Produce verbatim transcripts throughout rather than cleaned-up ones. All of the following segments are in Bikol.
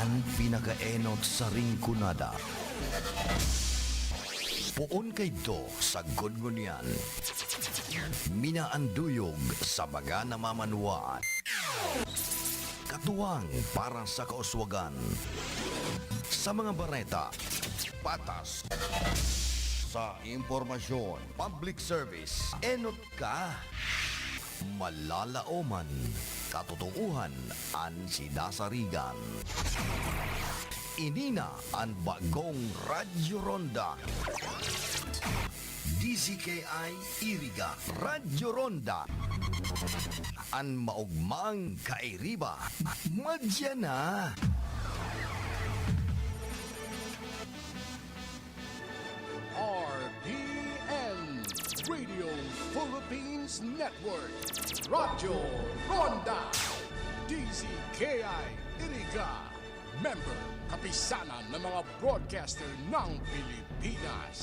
Ang pinakaenot sa Rinconada. Poon kaidto sagkod ngunyan. Minaanduyog sa mga namamanwaan. Katuwang para sa kauswagan. Sa mga bareta, patas. Sa impormasyon, public service, enot ka. Malalaoman, katotoohan an sinasarigan. Ini na an bagong Radyo Ronda. D Z K I Iriga, Radyo Ronda. An maogmang kairiba, madya na. R P N, Radio Philippines Network, Radyo Ronda, D Z K I Iriga, member, Kapisanan ng mga Broadcaster ng Pilipinas.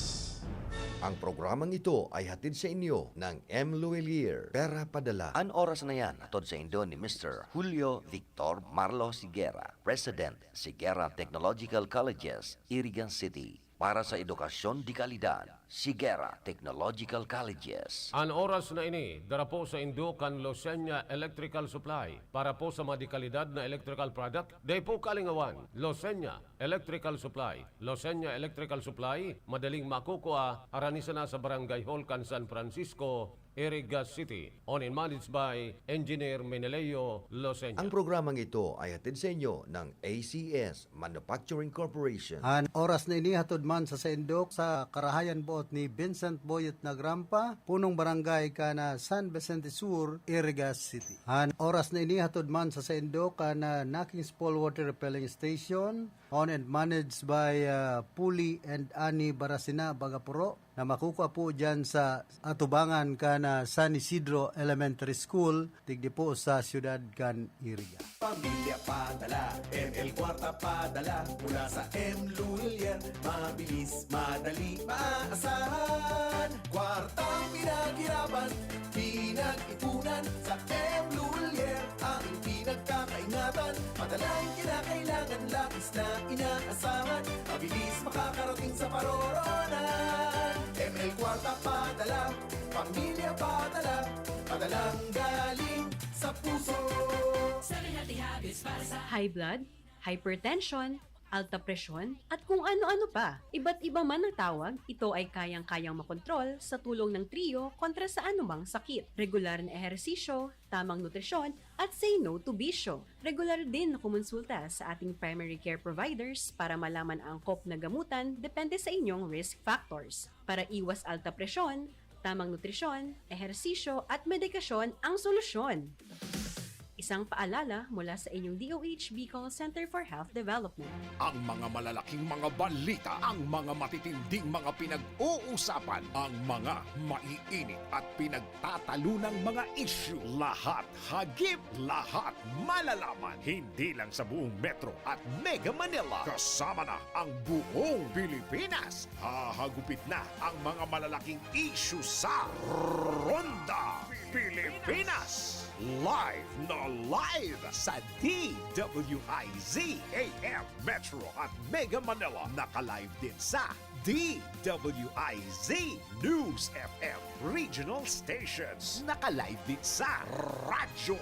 Ang programang ito ay hatid sa inyo ng M Luwilier, Pera Padala. An oras na yan, hatod sa indo ni Mister Julio Victor Marlo Sigera, President, Sigera Technological Colleges, Iriga City. Para sa edukasyon de kalidad, Sigera Technological Colleges. An oras na ini, dara po sa indo kan Losenya Electrical Supply. Para po sa mga de kalidad na electrical product, dai po kalingawan. Losenya Electrical Supply. Losenya Electrical Supply, madaling makukua, harani sana sa Barangay Hall kan San Francisco, Iriga City. Owned and managed by Engineer Meneleo Losenya. Ang programang ito ay hatid sa inyo ng A C S Manufacturing Corporation. An oras na ini hatod man sa saindo sa karahayan boot ni Vincent Boyet Nagrampa, punong barangay kan San Vicente Sur, Iriga City. An oras na ini hatod man sa saindo kan Nakings Fall Water Repelling Station, owned and managed by, ah, Puli and Ani Barasina Bagapuro, na makukua po diyan sa atubangan kan San Isidro Elementary School, digdi po sa siyudad kan Iriga. Pamilya padala, M L Kwarta padala, mula sa M Luwilier, mabilis, madali, maaasahan. Kwartang pinaghirapan, pinag-ipunan, sa M Luwilier, ang pinagkakaingatan. Padalang kinakailangan, labis na inaasahan, mabilis makakarating sa paroroonan. M L Kwarta padala, pamilya padala, padalang galing sa puso. Sa Rehati Habits para sa High blood, hypertension, alta presyon, at kung ano-ano pa. Iba't iba man ang tawag, ito ay kayang-kayang makontrol sa tulong ng Trio kontra sa anumang sakit. Regular na ehersisyo, tamang nutrisyon, at say no to bisyo. Regular din na kumonsulta sa ating primary care providers para malaman ang angkop na gamutan depende sa inyong risk factors. Para iwas alta presyon, tamang nutrisyon, ehersisyo, at medikasyon ang solusyon. Isang paalala mula sa inyong D O H Bicol Center for Health Development. Ang mga malalaking mga balita, ang mga matitinding mga pinag-uusapan, ang mga maiinit at pinagtatalunang mga isyu, lahat hagip, lahat malalaman, hindi lang sa buong Metro at Mega Manila, kasama na ang buong Pilipinas. Hahagupit na ang mga malalaking isyu sa Ronda Pilipinas. Live na live sa D W I Z A M Metro at Mega Manila. Naka-live din sa D W I Z News F M Regional Stations. Naka-live din sa Radyo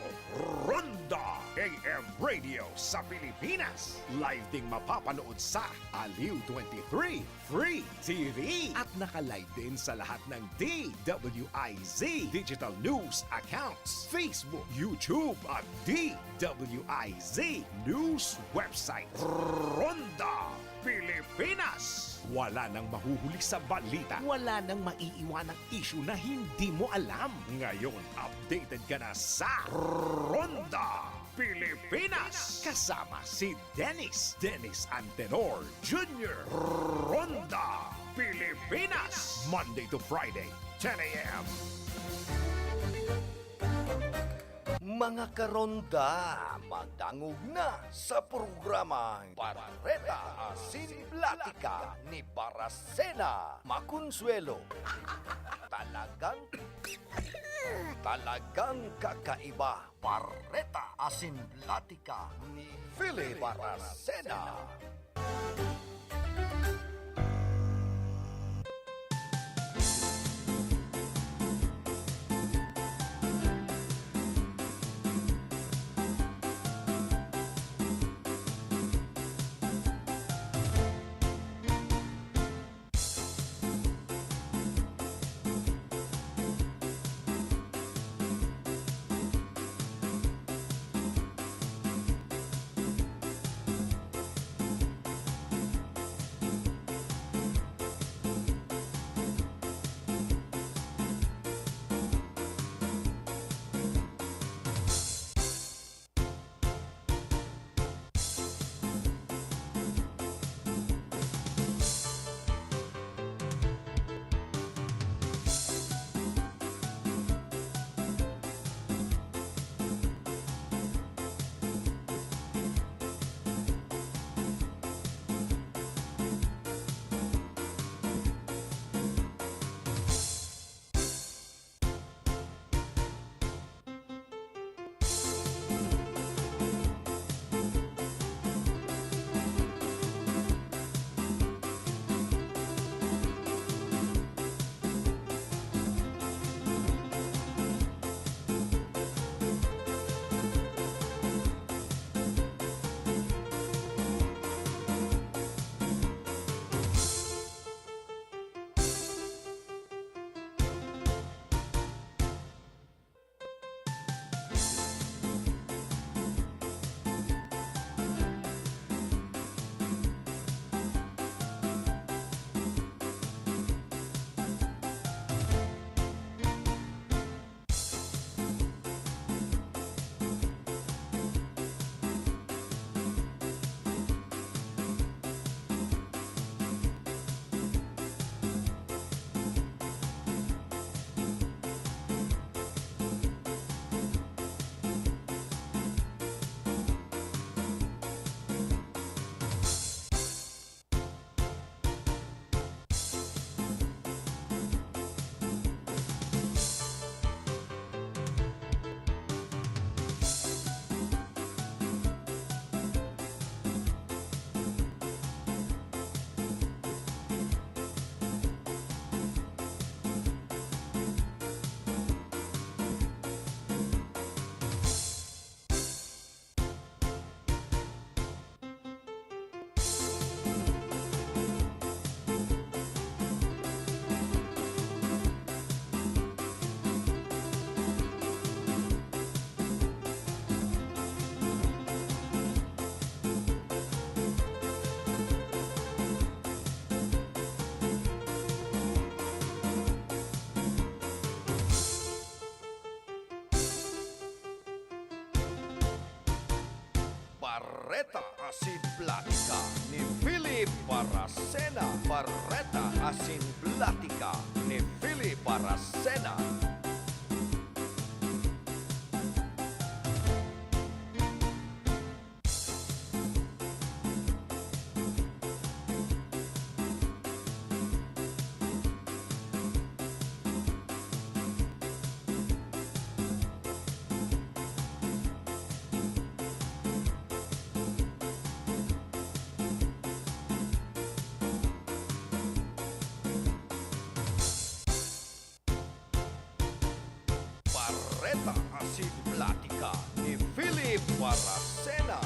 Ronda A M Radio sa Pilipinas. Live ding mapapanood sa Aliw twenty-three Free T V. At naka-live din sa lahat ng D W I Z digital news accounts, Facebook, YouTube, at D W I Z news website. Ronda Pilipinas. Wala nang mahuhuli sa balita. Wala nang maiiwanang isyu na hindi mo alam. Ngayon, updated ka na sa Ronda Pilipinas. Kasama si Dennis, Dennis Antenor Junior. Ronda Pilipinas. Monday to Friday, ten a m. Mga karonda, madangog na sa programang Bareta Asin Platika ni Barasena Maconsuelo. Talagang, talagang kakaiba. Bareta Asin Platika ni Philip Barasena. Bareta Asin Platika ni Philip Baracena. Bareta Asin Platika ni Philip Baracena. Bareta Asin Platika ni Philip Baracena.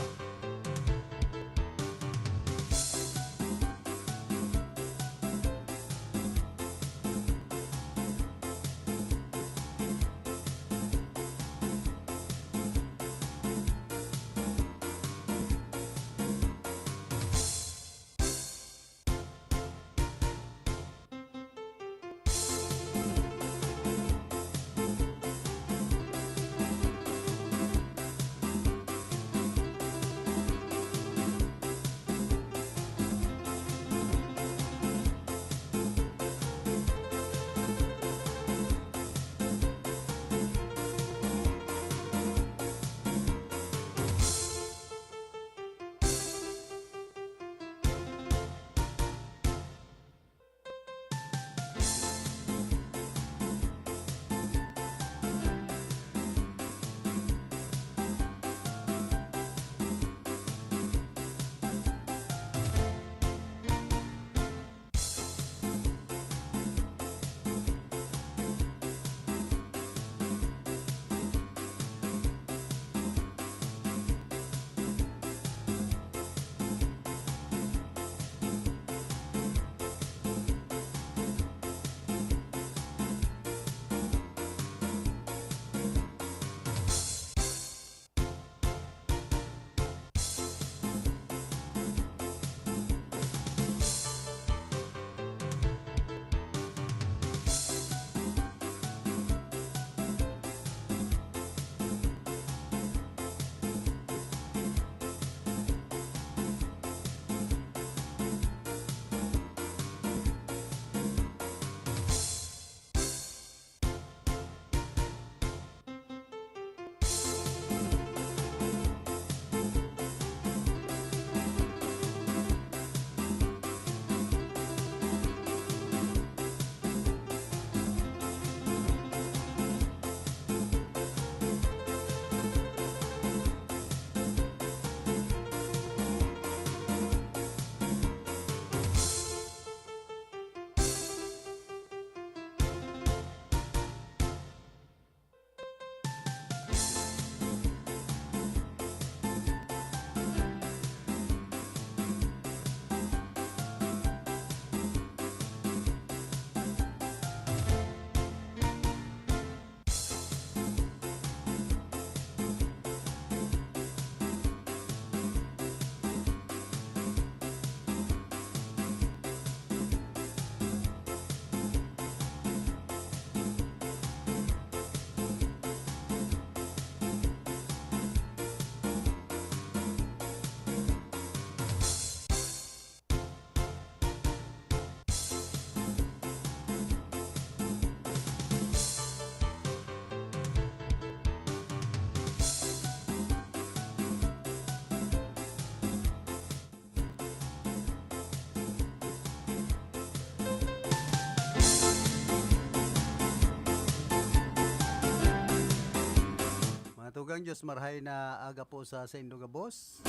Ang Diyos, marhay na aga po sa saindo gabos.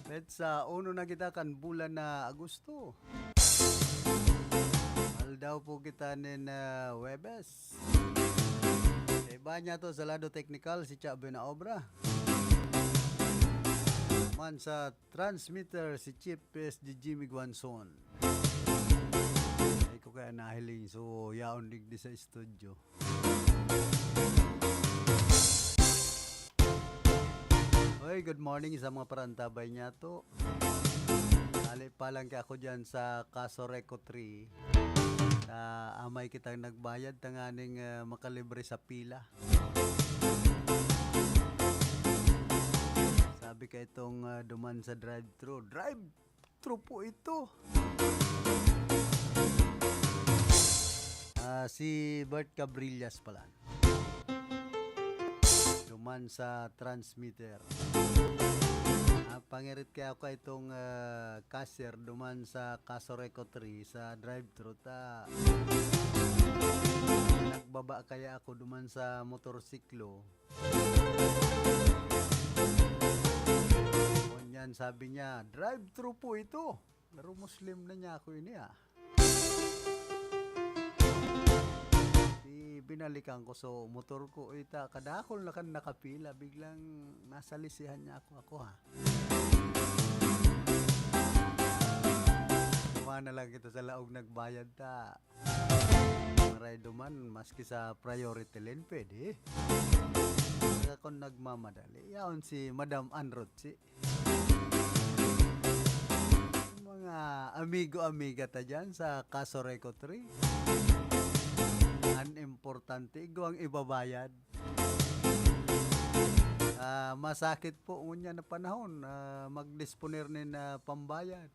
Petsa uno na kita kan bulan na Agosto. Aldaw po kita nin, ah, Huwebes. Sa iba niya to, sa lado teknikal, si Cha Buenaobra. Man sa transmitter, si Chief P S D Jimmy Guanzon. Ay ko kaya nahiling, so yaon digdi sa studio. Oy, good morning sa mga parantabay niya to. Hali pa lang kaya ako dyan sa Casureco three. Na amay kitang nagbayad, tanganing, ah, makalibre sa pila. Sabi ka itong, ah, duman sa drive-thru. Drive-thru po ito. Ah, si Bert Cabrillas pala. Duman sa transmitter. Ah, pangirit kaya ako itong, ah, cashier duman sa Casureco three sa drive-thru ta. Nagbaba kaya ako duman sa motorsiklo. Ngunyan sabi niya, "Drive-thru po ito." Pero Muslim na niya ako ini, ah. Di binalikan ko, so, motor ko, ita, kadakol na kan nakapila, biglang nasalisihan niya ako, ako, ha. Duman na lang kita sa laog nagbayad ta. Maray duman, maski sa priority lane, pwede. Kaya kung nagmamadali, yaon si Madam Ann Rochi. Mga amigo-amiga ta dyan sa Casureco three. An importante, igwang ibabayad. Ah, masakit po ngunyan na panahon, ah, magdisponer nin, ah, pambayad.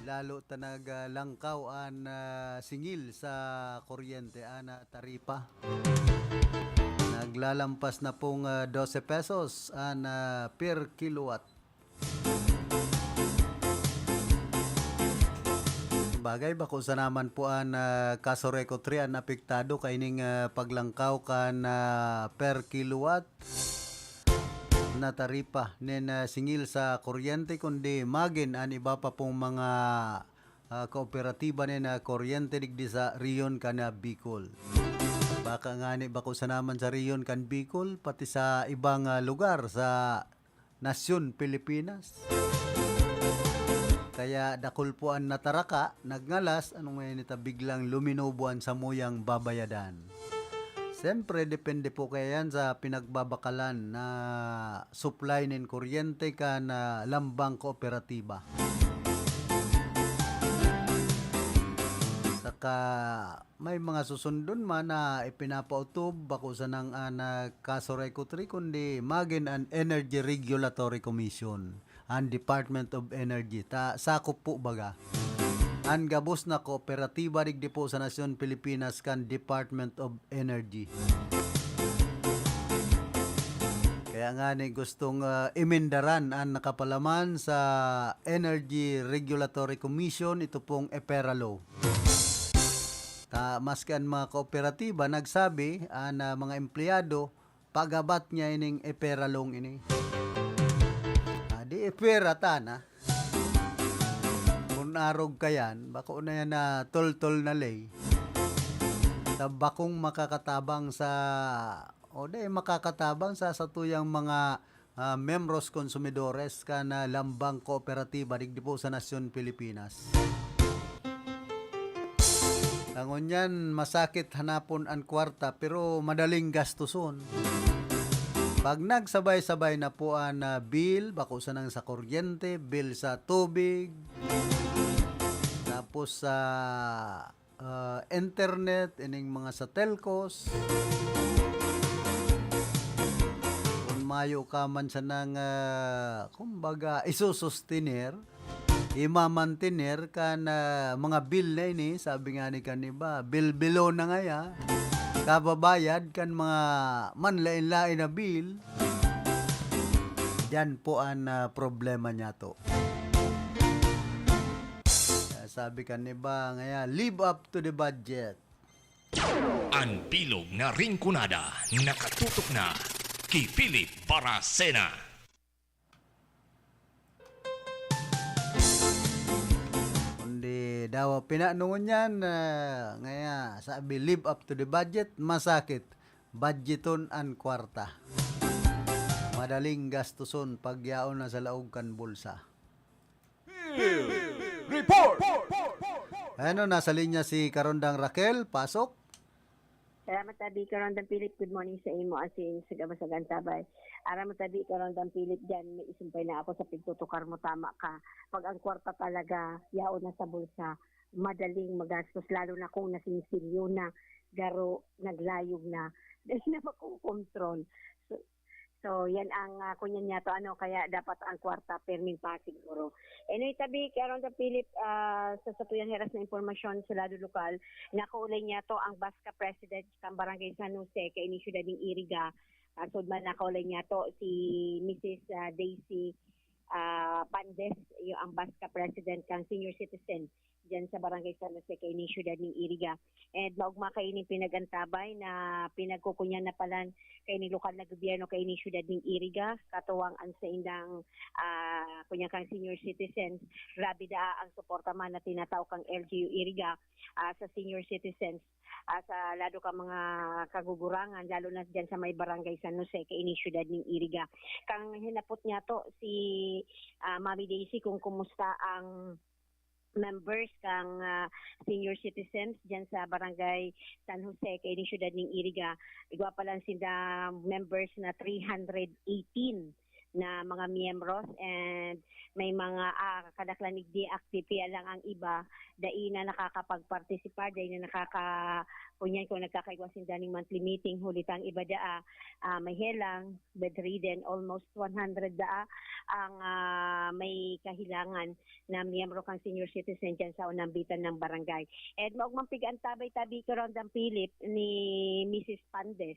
Lalo ta naglangkaw an, ah, singil sa kuryente, an, ah, taripa. Naglalampas na pong, ah, dose pesos an, ah, per kilowatt. Bagay, bako sana man po an, ah, Casureco three an apektado kaining, ah, paglangkaw kan, ah, per kilowatt na taripa nin, ah, singil sa kuryente, kundi magin an iba pa pong mga, ah, kooperatiba nin, ah, kuryente digdi sa rehiyon kan, ah, Bicol. Baka ngani bako sana man sa rehiyon kan Bicol, pati sa ibang, ah, lugar sa nasyon Pilipinas. Kaya dakul po an nataraka, nagngalas, ano ngayon ita biglang luminobo an samuyang babayadan. Siyempre, depende po kaya yan sa pinagbabakalan na supply nin kuryente kan, ah, lambang kooperatiba. Saka, may mga susundon man na ipinapautob, bako sanang an, ah, Casureco three, kundi magin an Energy Regulatory Commission, an Department of Energy. Ta, sakop po baga an gabos na kooperatiba digdi po sa nasyon Pilipinas kan Department of Energy. Kaya nga ni gustong, ah, imendaran an nakapalaman sa Energy Regulatory Commission, ito pong EPERA Law. Ta, maski an mga kooperatiba nagsabi, an, ah, mga empleyado, pagabat niya ining EPERA Law ini. Ah, di EPERA ta na. Kun arog ka yan, bako na yan na toltol na ley. Ta bakong makakatabang sa, o di, makakatabang sa satuyang mga ah, membros konsumidores kan, ah, lambang kooperatiba digdi po sa nasyon Pilipinas. Ngunyan, masakit hanapon an kwarta, pero madaling gastuson. Pag nagsabay-sabay na po an, ah, bill, bako sanang sa kuryente, bill sa tubig, tapos sa ah, internet, ining mga sa telcos. Kun mayo ka man sanang, ah, kumbaga, isusustener, imamantener kan, ah, mga bill na ini, sabi nga ni kan iba, bilbilon na ngaya, kababayad kan mga manlain-lain na bill. Diyan po an, ah, problema niyato. Kaya sabi kan iba, ngaya, "Live up to the budget." An bilog na Rinconada nakatutok na Philip Baracena. Kundi dawa pinanungon yan, ah, ngaya sabi, "Live up to the budget, masakit. Budgeton an kwarta. Madaling gastuson pag yaon na sa laog kan bulsa." Report! Ano, nasa linya si Karondang Raquel, pasok. Salamat, Abi. Karondang Philip, good morning sa imo, asin sa gabos na gantabay. Aram mo, Tabi, Karondang Philip, dyan may isumpay na ako sa pagtutukar mo, tama ka. Pag ang kwarta talaga, yaon na sa bulsa, madaling magastos, lalo na kung nasinsilyo na, garo, naglayog na, dahil na makokontrol. So, so, yan ang, ah, kunyan niya to, ano, kaya dapat ang kwarta, perming pa siguro. Anyway, Tabi, Karondang Philip, ah, sa satuyang heras na impormasyon sa lado lokal, nakaulay niya to ang Basca President kan Barangay San Jose, kaini siyudad ning Iriga. Ah, sud man nakaulay niya to si Missus, ah, Daisy, ah, Pandes, yung ang Basca President kang senior citizen diyan sa Barangay San Jose, kaini siyudad ning Iriga. And maugma kaini pinag-antabay na pinagkukunyan na palan kaini lokal na gobyerno kaini siyudad ning Iriga, katuwang ang saindang, ah, kunya kang senior citizens. Grabe daa ang suporta man na tinatao kang L G U Iriga, ah, sa senior citizens, ah, sa lado ka mga kagugurangan, lalo na diyan sa may Barangay San Jose, kaini siyudad ning Iriga. Kang hinapot niya to si, ah, Mami Daisy kung kumusta ang members kang, ah, senior citizens diyan sa Barangay San Jose, kaini siyudad ning Iriga. Igwa pa lang sinda members na three hundred eighteen na mga miyembros, and may mga, ah, kadaklan igdi active, kaya lang ang iba, dai na nakakapagpartisipar, dai na nakaka-, kunyan kung nagkakaigwa sinda ning monthly meeting, huli ta ang iba daa, ah, may helang, bedridden, almost one hundred daa ang, ah, may kahilangan na miyembro kang senior citizen diyan sa unambitan ng barangay. And maugmang pig-antabay tabi, Karondang Philip, ni Missus Pandes,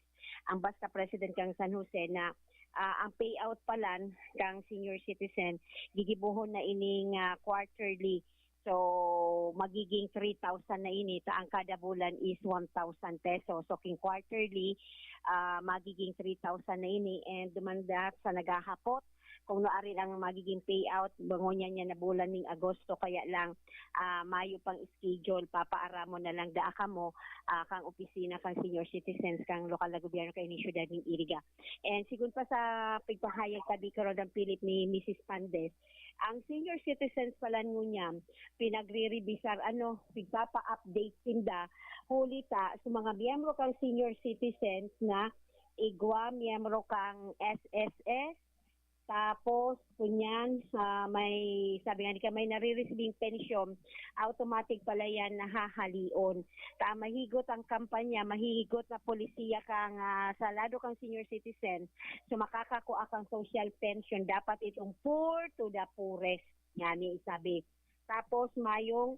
ang Basca President kang San Jose, na, ah, ang payout palan kang senior citizen, gigibohon na ining, ah, quarterly. So, magiging three thousand na ini, ta ang kada bulan is one thousand pesos. So, king quarterly, ah, magiging three thousand na ini, and dumanda sa naghahapot kung nuarin ang magiging payout, bangon niya niya na bulan ning Agosto, kaya lang, ah, mayo pang schedule, papaaramon na lang daa kamo, ah, kang opisina kang senior citizens kang lokal na gobyerno kaini siyudad ning Iriga. And sigun pa sa pigpahayag tabi, Karondang Philip, ni Missus Pandes, ang senior citizens pala ngunyan, pinagre-revisar, ano, pigpapa-update sinda, huli ta sa mga miyembro kang senior citizens na igwa miyembro kang S S S, tapos, kunyan, sa may, sabi nga ni ka, may nare-receiving pensyon, automatic pala yan na hahalion. Ta mahigot ang kampanya, mahihigot na polisiya kang, ah, sa lado kang senior citizen, so makakakua kang social pension, dapat itong poor to the poorest, nga ni isabi. Tapos, mayong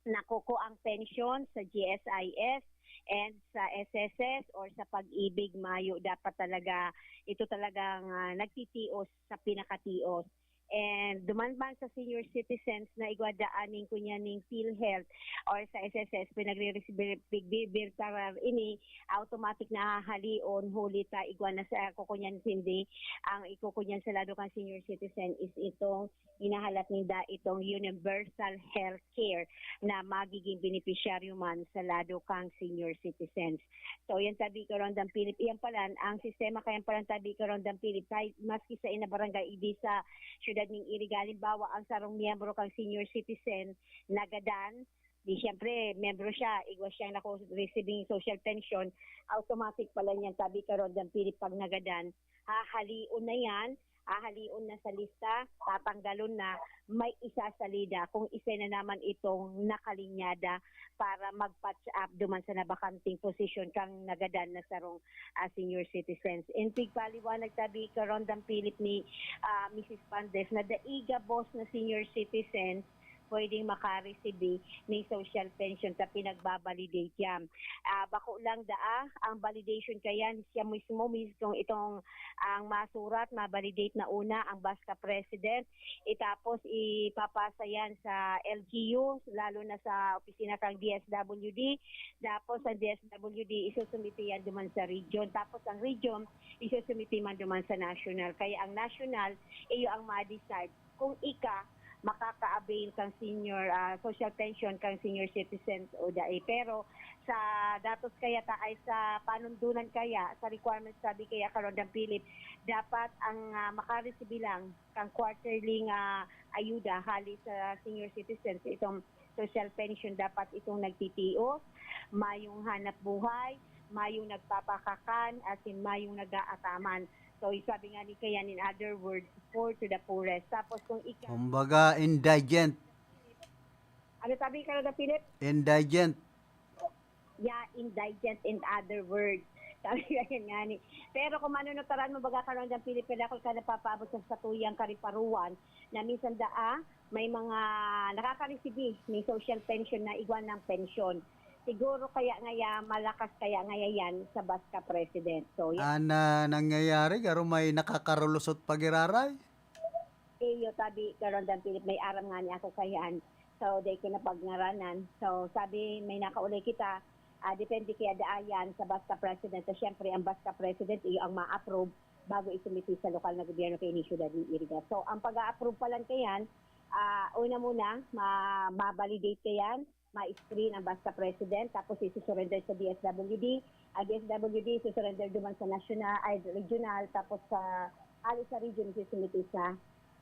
nakukuang pensyon sa G S I S and sa S S S or sa Pag-ibig, mayo dapat talaga, ito talagang, ah, nagtitios sa pinakatios. And duman man sa senior citizens na igwa daan ning kunya ning PhilHealth or sa S S S, pinagre-, pigbibiltarar ini, automatic na hahalion, huli ta igwa na sa kukunyan sindi, ang ikukunyan sa lado kan senior citizen is itong hinahalat ninda itong universal health care na magiging benepisyaryo man sa lado kang senior citizens. So, yan tabi, Karondang Philip. Yan palan, ang sistema kaya palan tabi, Karondang Philip, kahit maski sa ina barangay, idi sa syudad ning Iriga, halimbawa, ang sarong miyembro kang senior citizen, nagadan, di siyempre, miyembro siya, igwa siyang nako receiving social pension, automatic pala niyan, tabi, Karondang Philip, pag nagadan, hahalion na yan, hahalion na sa lista, tatanggalon na, may isasalida kung isa na naman itong nakalinyada para mag-patch up duman sa nabakanting posisyon kang nagadan na sarong, ah, senior citizens. In pigpaliwanag tabi, Karondang Philip, ni, ah, Missus Pandes, na dai gabos na senior citizens pwedeng makaresibi ni social pension ta pinagbabalidate yan. Ah, bako lang daa, ang validation kayan, siya mismo, mismong itong ang masurat, mabalidate na una ang basta president, itapos ipapasa yan sa L G U, lalo na sa opisina kang D S W D, tapos ang D S W D isusumite yan duman sa region, tapos ang region isusumite man duman sa national. Kaya ang national, iyo ang ma-decide kung ika makaka-avail kang senior, ah, social pension kang senior citizens o dai. Pero sa datos kaya ta ay sa panundunan kaya, sa requirements sabi kaya, Karondang Philip, dapat ang, ah, makaresibi lang kang quarterly nga ayuda hali sa senior citizens, itong social pension, dapat itong nagtitios, mayong hanap buhay, mayong nagpapakakan, as in mayong nag-aataman. So, sabi nga ni Kayan, in other words, poor to the poorest. Tapos kung ika- Kumbaga, indigent. Ano sabi ka na, Philip? Indigent. Yeah, indigent, in other words. Sabi ka yan nga ni. Pero kung manunutaran mo, baga, Karondang Philip, kaya ako ka napapaabot sa satuyang kariparuan na minsan daa, may mga nakakaresibi ni social pension na igwa ng pension. Siguro kaya ngaya, malakas kaya ngaya yan sa basta president. So, yan. Ana nangyayari, garo may nakakarulusot pagiraray? Iyo, tabi, Karondang Philip, may aram nga ni ako kayan. So, dai ko na pagngaranan. So, sabi, may nakaulay kita, ah, depende kaya daayan sa basta president. So, syempre, ang basta president, iyo ang ma-approve bago isumite sa lokal na gobyerno kay inisyu na iriga. So, ang pag-a-approve pa lang kayan, ah, una muna, ma-, ma-validate kayan, ma-screen ang basta president, tapos isusurrender sa D S W D. Ang D S W D, isusurrender duman sa national, ay, regional, tapos sa, ali sa region, isusumite sa,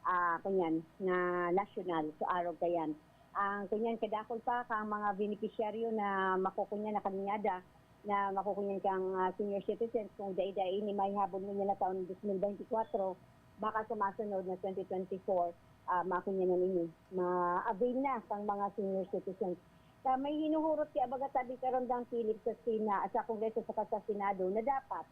ah, kanyan, na national, sa arog kayan. Ang kanyan, kadakol pa, kang mga benepisyaryo na makukunyan na kaninyada, na makukunyan kang, ah, senior citizens, kung dai-dai ini, may habon mo niya na taon dos mil bente kwatro, baka sa masunod na twenty twenty-four, ah, makunyan na ninyo, ma-avail na kang mga senior citizens. Sa may hinuhurot kaya baga tabi, Karondang Philip, sa Sina-, sa Kongreso saka sa Senado na dapat,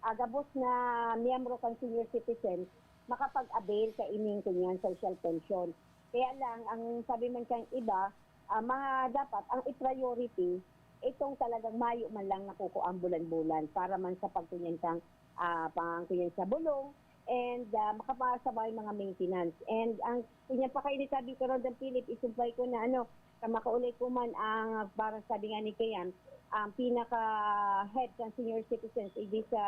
ah, gabos na miyembro kan senior citizens makapag-avail sa ining kunyan social pension. Kaya lang, ang sabi man kang iba, ah, mga dapat ang i-priority itong talagang mayo man lang nakukuha ang bulan-bulan para man sa pagkunyan kang, ah, pangkunyan sa bulong, and, ah, makapasabay mga maintenance. And ang kunya pa kayo ni sabi ko, Rodang Philip, isumpay ko na ano, sa makaulay ko man ang, parang sabi nga ni Kayan, ang pinaka-head ng senior citizens, hindi sa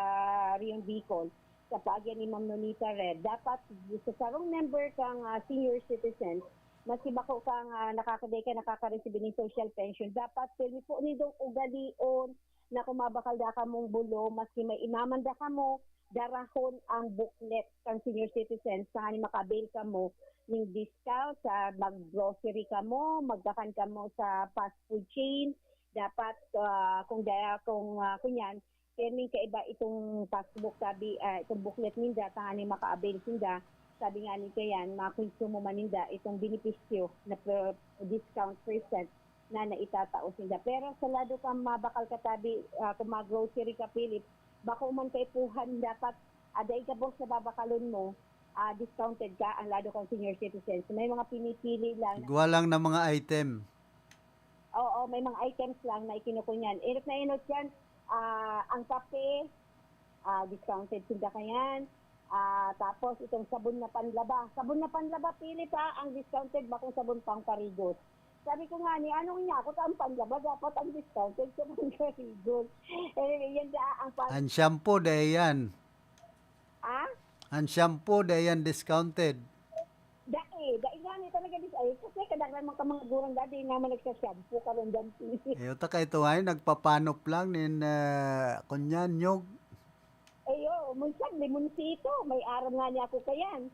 Rion Bicol, sa paagyan ni Ma'am Nonita Red, dapat sa sarong member kang, ah, senior citizens, maski bako kang, ah, nakakaday ka, nakaka-receive ning social pension, dapat pirmi po nindong ugalion na kung mabakal da kamong bulong, maski may imaman da kamo, darahon ang booklet kang senior citizens, tanganing maka-avail kamo ning discount sa mag-grocery kamo, magkakan kamo sa fast food chain. Dapat, ah, kung daya, kung, ah, kunyan, pirming kaiba itong passbook, sabi, ah, itong booklet ninda, tanganing maka-avail sinda. Sabi nga ni Kayan, makonsumo man ninda itong benepisyo na per-, discount percent na naitatao sinda. Pero sa lado ka mabakal ka tabi, ah, kung mag-grocery ka, Philip, bako man kaipuhan, dapat, ah, dai gabos na babakalon mo, ah, discounted ka ang lado kang senior citizens. May mga pinipili lang. Igwa lang na mga item. Oo, may mga items lang na ikinukunyan. Inot na inot yan, ah, ang kape, ah, discounted sinda kayan. Ah, tapos itong sabon na panlaba. Sabon na panlaba, Philip, ha, ang discounted, bakong sabon pangkarigos. Sabi ko nga ni, ano nga ako, ang panlaba, dapat ang discounted sa pangkarigos. Anyway, yan da ang pan- Ang shampoo, dai yan. Ha? Ang shampoo, dai yan discounted. Dai, dai nga ni talaga dis-, ay, kasi kadaghan man ka mga gurang dati naman nagsashampoo, Karondang Philip. Eh, uta ka ito nga, nagpapanop lang nin, ah, kunyan, nyog. Ayo, minsan limonsito, may aram nga niya ako kayan.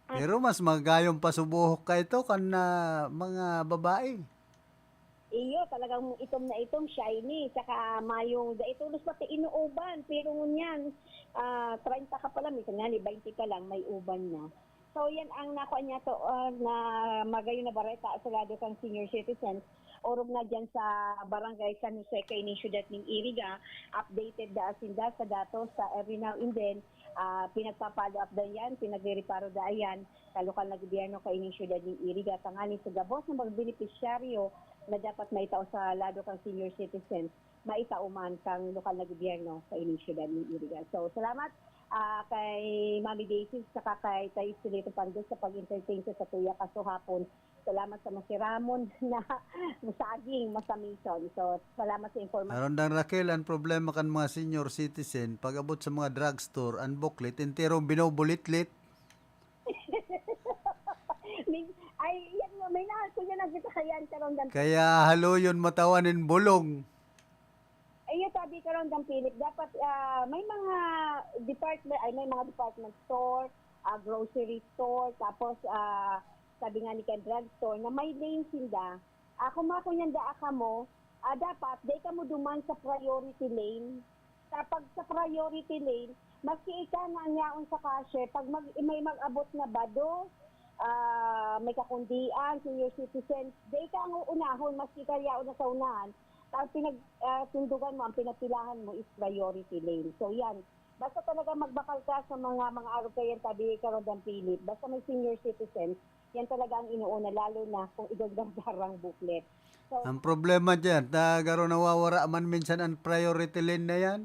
Ah. Pero mas magayong pasubuhok ka ito kan, ah, mga babae. Iyo, talagang itom na itom, shiny, saka mayong, da-, itulos pati inuuban, pero ngunyan, ah, treinta ka pa lang, minsan nga ni baynte ka lang, may uban na. So, yan ang nakuha niya to, ah, na magayon na bareta sa lado kang senior citizens. orog na diyan sa Barangay San Jose, kaini siyudad nin Iriga. Updated da sinda sa datos sa every now and then. Ah, pinagpa-follow up da yan, pinagre-reparo da yan sa lokal na gobyerno kaini siyudad nin Iriga. Tanganing sa gabos na mga benepisyaryo na dapat maitao sa lado kan senior citizens, maitao man kan lokal na gobyerno kaini siyudad nin Iriga. So, salamat, ah, kay Mami Daisy saka kay Tay Estelito Pandos sa pag-entertain sa satuya kaso hapon. Salamat sa masiramon na saging, masamison. So, salamat sa impormasyon. Aron dang Raquel, ang problema kan mga senior citizen, pag-abot sa mga drugstore, ang booklet, enterong binubulit-lit. Min-, ay, yan mo, may nahal ko yan ang kita kayan, karon dan. Kaya haloyon matawan in bulong. Iyo, sabi ko ron, Dang Philip, dapat, ah, may mga department, ay, may mga department store, ah, grocery store, tapos, ah, sabi nga ni Ken, drug store na may lane sinda. Ah, kung makunyan daa kamo, ah, dapat, dai kamo duman sa priority lane. Kapag sa priority lane, maski ika na ang yaon sa cashier, pag mag-, may mag-abot na bado, ah, may kakundian, senior citizen, dai ka ang uunahon, maski ika yaon na sa unahan, ang pinag-, ah, tindugan mo, ang pinapilahan mo is priority lane. So, yan. Basta talaga magbakal ka sa mga, mga arog kayan, tabi ka, Rodang Philip. Basta may senior citizens, yan talaga ang inuuna, lalo na kung igagdardarang booklet. So, ang problema dyan, ta, garo nawawara man minsan ang priority lane na yan.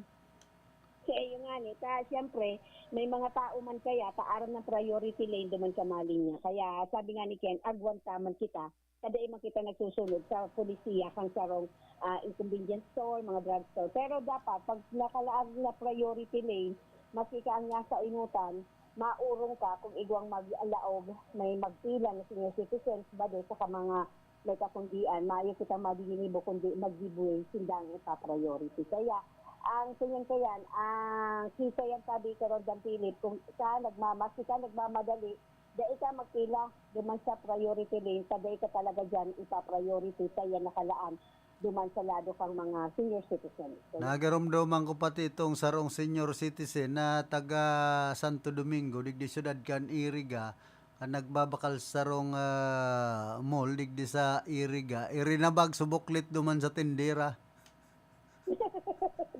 Kaya yun nga ni, ta, siyempre, may mga tao man kaya, ta, aram ng priority lane, duman sa mali niya. Kaya sabi nga ni Ken, agwan ta man kita, kada man kita nagsusunod sa polisiya, kang sarong, ah, inconvenience store, mga drugstore. Pero dapat, pag nakalaag na priority lane, maski ka ang nasa inutan, maurong ka kung igwang maglaog, may magpila na senior citizens, bado sa ka mga may kakundian, mayo kitang madidinibo, kundi mag-give way, sindang ipa-priority. Kaya, ang tunyan kayan, ang kita yan sabi ka, Rodang Philip, kung ka nagmamas-, ka nagmamadali, dai ka magpila duman sa priority lane, ta dai ka talaga dyan ipa-priority, kaya nakalaan duman sa lado kang mga senior citizens. So, nagaromdoman ko pati itong sarong senior citizen na taga Santo Domingo, digdi syudad kan Iriga, kan nagbabakal sa sarong, ah, mall, digdi sa Iriga. Irinabag subuklit duman sa tindera.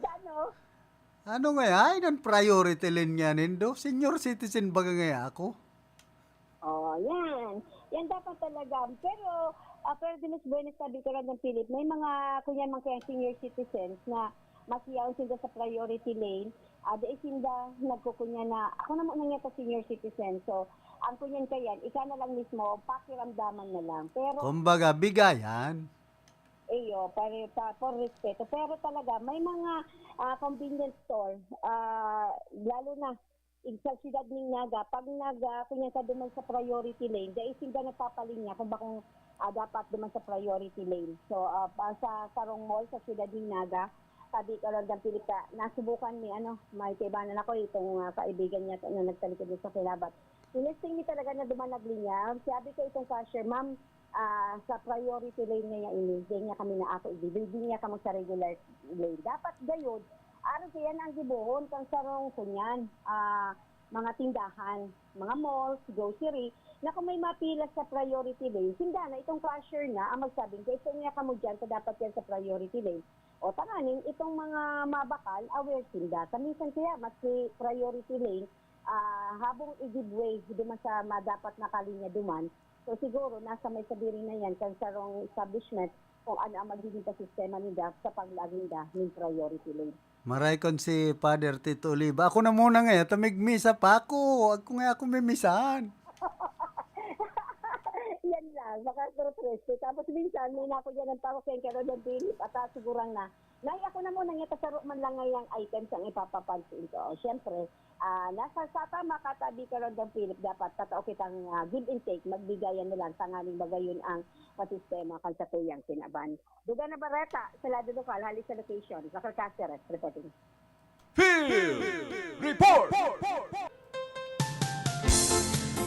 Gano? Ano nga, ay, nan priority lane nga nindo? Senior citizen baga nga ako? Oh, yan. Yan dapat talaga. Pero, ah, pero Dimas Buenas, sabi ko lang ng Philip, may mga, kunya, mga kaya senior citizens na masiyaon sila sa priority lane. Ah, dai sinda nagkukunya na, ako naman na nga sa senior citizen. So, ang kunyan kayan, ika na lang mismo, pakiramdaman na lang. Pero kumbaga, bigayan. Iyo, pare, pa, for respeto. Pero talaga, may mga, ah, convenience store, ah, lalo na, ig-, sa siyudad ning Naga, pag nag, ah, kunyan ka duman sa priority lane, dai sinda nagpapalinya kung bakong, ah, dapat duman sa priority lane. So, ah, pa, sa sarong mall sa siyudad ning Naga, sabi ko lang, Dang Philip, ka, nasubukan ni, ano, may kaibanan ako, itong, ah, kaibigan niya na nagtalikod sa Kilabat. Tinesting mi talaga na duman naglinya. Sabi ko itong cashier, "Ma'am, ah, sa priority lane niya ini, di niya kami na ako ibibigay, di niya kami sa regular lane." Dapat gayod, aron siya na ang gibohon kang sarong kunyan, ah, mga tindahan, mga malls, grocery, na kung may mapila sa priority lane, sinda na itong cashier na ang magsabing, "Guys, niya kamo dyan, sa dapat yan sa priority lane." O tanganing, itong mga mabakal, aware sinda. Kaminsan kaya, maski priority lane, ah, habong i-give way duman sa madapat na kalinya duman. So, siguro, nasa may sadiri na yan, kan sarong establishment, kung ano ang magiging sistema nila sa paglaag ninda ning priority lane. Maray kon si Father Tito Oliva. Ako na muna nga, ta migmisa pa ako. Ako nga ako mimisahan. Yan lang, makasurpresa. Tapos minsan, may nako dyan ang tawag kay Karo Don Philip, at, ah, sigurang na. Nay, ako na muna nga, tasaro man lang ngayang items ang ipapapansin ko. Siyempre, ah, nasa sa tama ka, tabi ka, Don Philip, dapat tatao kitang, ah, give and take, magbigayan na lang, tanganing magayon ang pasistema kan sa tuyang kinaban. Duga na Bareta, sa Lado Lokal, hali sa location, Raquel Caceres, reporting. Field Report!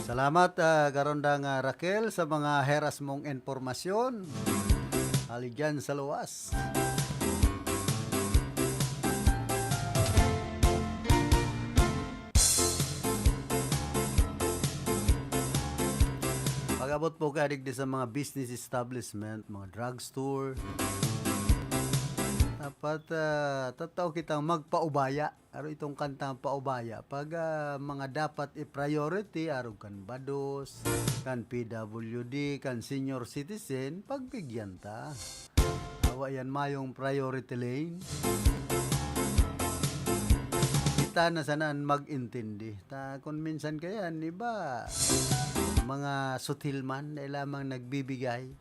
Salamat, ah, Karondang, ah, Raquel, sa mga heras mong impormasyon. Hali dyan sa luwas. Abot po kaya digdi sa mga business establishment, mga drugstore. Dapat, ah, tatao kitang magpaubaya. Aro itong kantang paubaya. Pag, ah, mga dapat i-priority, arog kan bados, kan P W D, kan senior citizen, pagbigyan ta. Awa yan mayong priority lane. Kita na sana an mag-intindi. Ta, kung minsan kaya, iba, mga sutil man, dai lamang nagbibigay.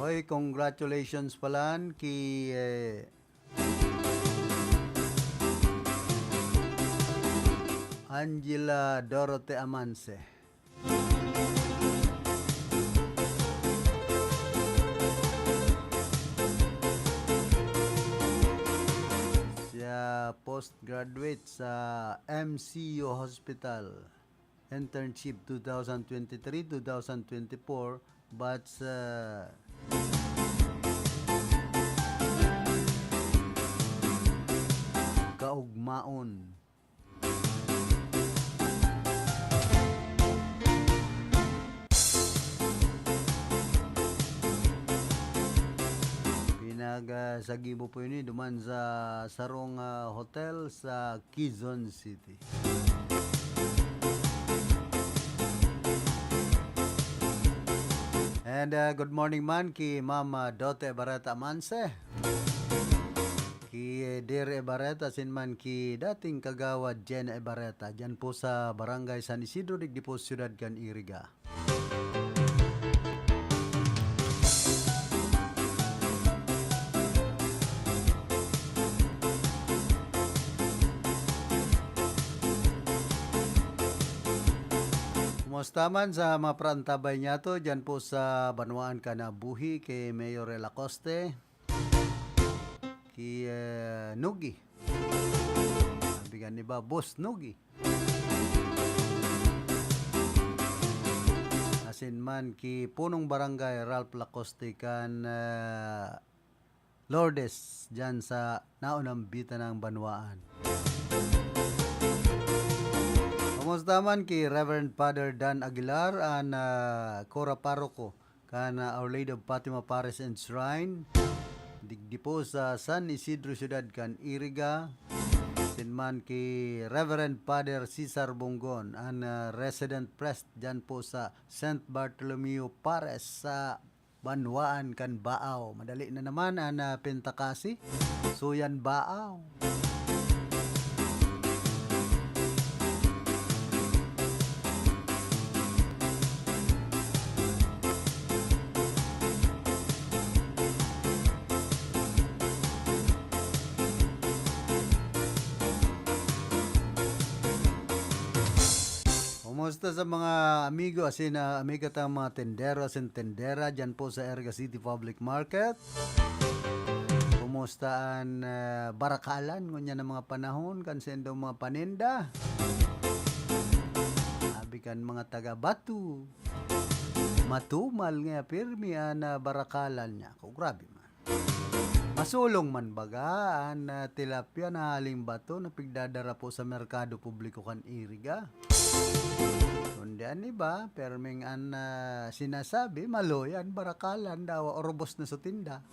Oy, congratulations palan ki, eh, Angela Dorothy Amanse. Siya postgraduate sa M C U Hospital. Internship two thousand twenty-three, two thousand twenty-four, but sa kaugmaon. Pinag, ah, sa gibo po ini duman sa sarong, ah, hotel sa Quezon City. And, ah, good morning man ki Ma'am, ah, Dote Barreta Manse. Ki Dir Ebareta, asin man ki dating kagawad Jen Ebareta, diyan po sa Barangay San Isidro, digdi po siyudad kan Iriga. Kumusta man sa mga parantabay niyato diyan po sa banwaan kan Abuhi, ki Mayor Lacoste, ki, eh, Nugi. Sabi kan iba, Boss Nugi. Asin man ki Punong Barangay Ralph Lacoste kan, ah, Lourdes, diyan sa naunang bita ng banwaan. Kumusta man ki Reverend Father Dan Aguilar, an, ah, Cura Paroko kan, ah, Our Lady of Fatima Parish and Shrine, digdi po sa San Isidro, siyudad kan Iriga. Asin man ki Reverend Father Cesar Bongon, an, ah, resident priest diyan po sa Saint Bartholomew Parish sa banwaan kan Baaw. Madali na naman an, ah, Pintakasi. Suyan Baaw. Kumusta sa mga amigo, asin, ah, amiga tang mga tendero, asin tendera, diyan po sa Erga City Public Market? Kumusta an, ah, barakalan ngunyan na mga panahon, kan saindo mga paninda? Sabi kan mga taga Batu, matumal nga pirmi an, ah, barakalan niya. Ko, grabe man. Masulong man baga an, ah, tilapia na haling Batu na pigdadara po sa merkado publiko kan Iriga? Kundi an iba, perming an, ah, sinasabi, maloy an barakalan daw, urubos na sa tinda.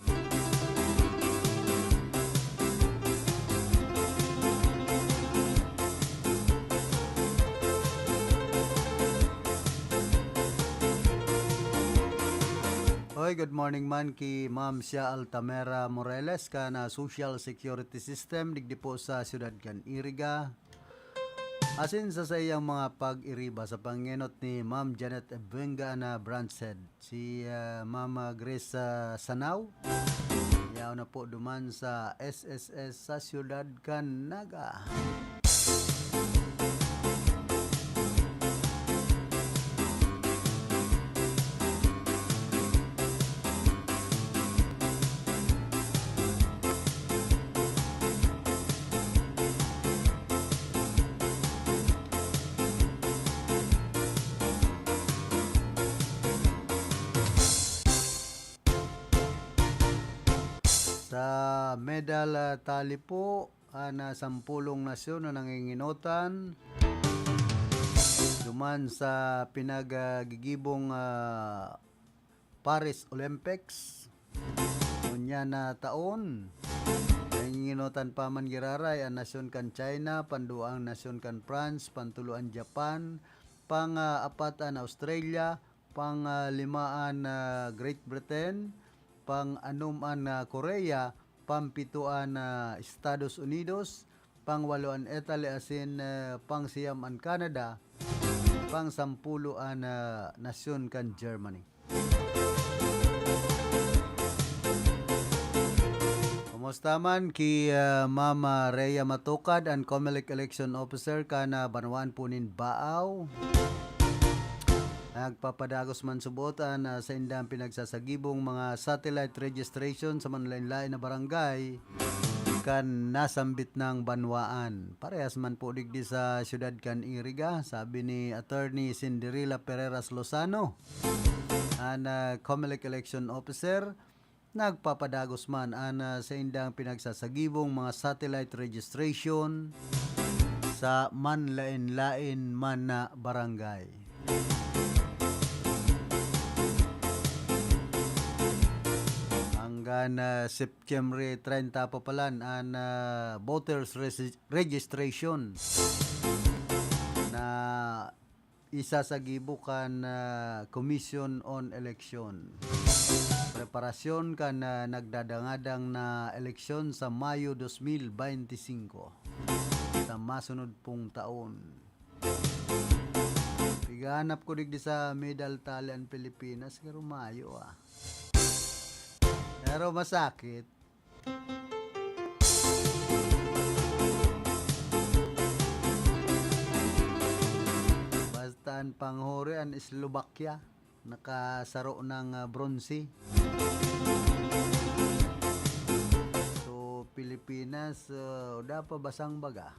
Hoy, good morning man ki Ma'am Sia Altamera Moreles kan, ah, Social Security System digdi po sa siyudad kan Iriga. Asin sa saiyang mga pag-iriba sa pangenot ni Ma'am Janet Ebuenga na branch head, si, ah, Mama Grace, ah, Sanao, yaon na po duman sa S S S sa siyudad kan Naga. Medal, ah, tali po an, ah, sampolong nasyon na nanginginotan duman sa pinagagigibong, ah, Paris Olympics ngunyan na taon. Nanginginotan pa man giraray an nasyon kan China, panduwa an nasyon kan France, pantulo an Japan, pang, ah, apat an Australia, pang, ah, lima an, ah, Great Britain, pang anom an, ah, Korea, pang pito an, ah, Estados Unidos, pang walo an Italy asin, ah, pang siyam an Canada, pang sampulo an, ah, nasyon kan Germany. Kumusta man ki, ah, Mama Rhea Matukad, an Comelec Election Officer kan, ah, banwaan po nin Baao? Nagpapadagos man subot an, ah, saindang pinagsasagibong mga satellite registration sa manlaen-laen na barangay kan nasambit nang banwaan. Parehas man po digdi sa siyudad kan Iriga, sabi ni Attorney Cinderella Pereras Lozano, an, ah, Comelec Election Officer, nagpapadagos man an, ah, saindang pinagsasagibong mga satellite registration sa manlaen-laen man na barangay. Hanggang, ah, September treinta pa palan an, ah, voters resi-, registration na isasagibo kan, ah, Commission on Election. Preparasyon kan, ah, nagdadangadang na eleksyon sa Mayo dos mil beinti singko, sa masunod pong taon. Pighanap ko digdi sa medal tali an Pilipinas, pero mayo, ah. Pero masakit. Basta an panghuri, an Slovakia, nakasaro ng, ah, bronze. So, Pilipinas, ah, wala pa basang baga.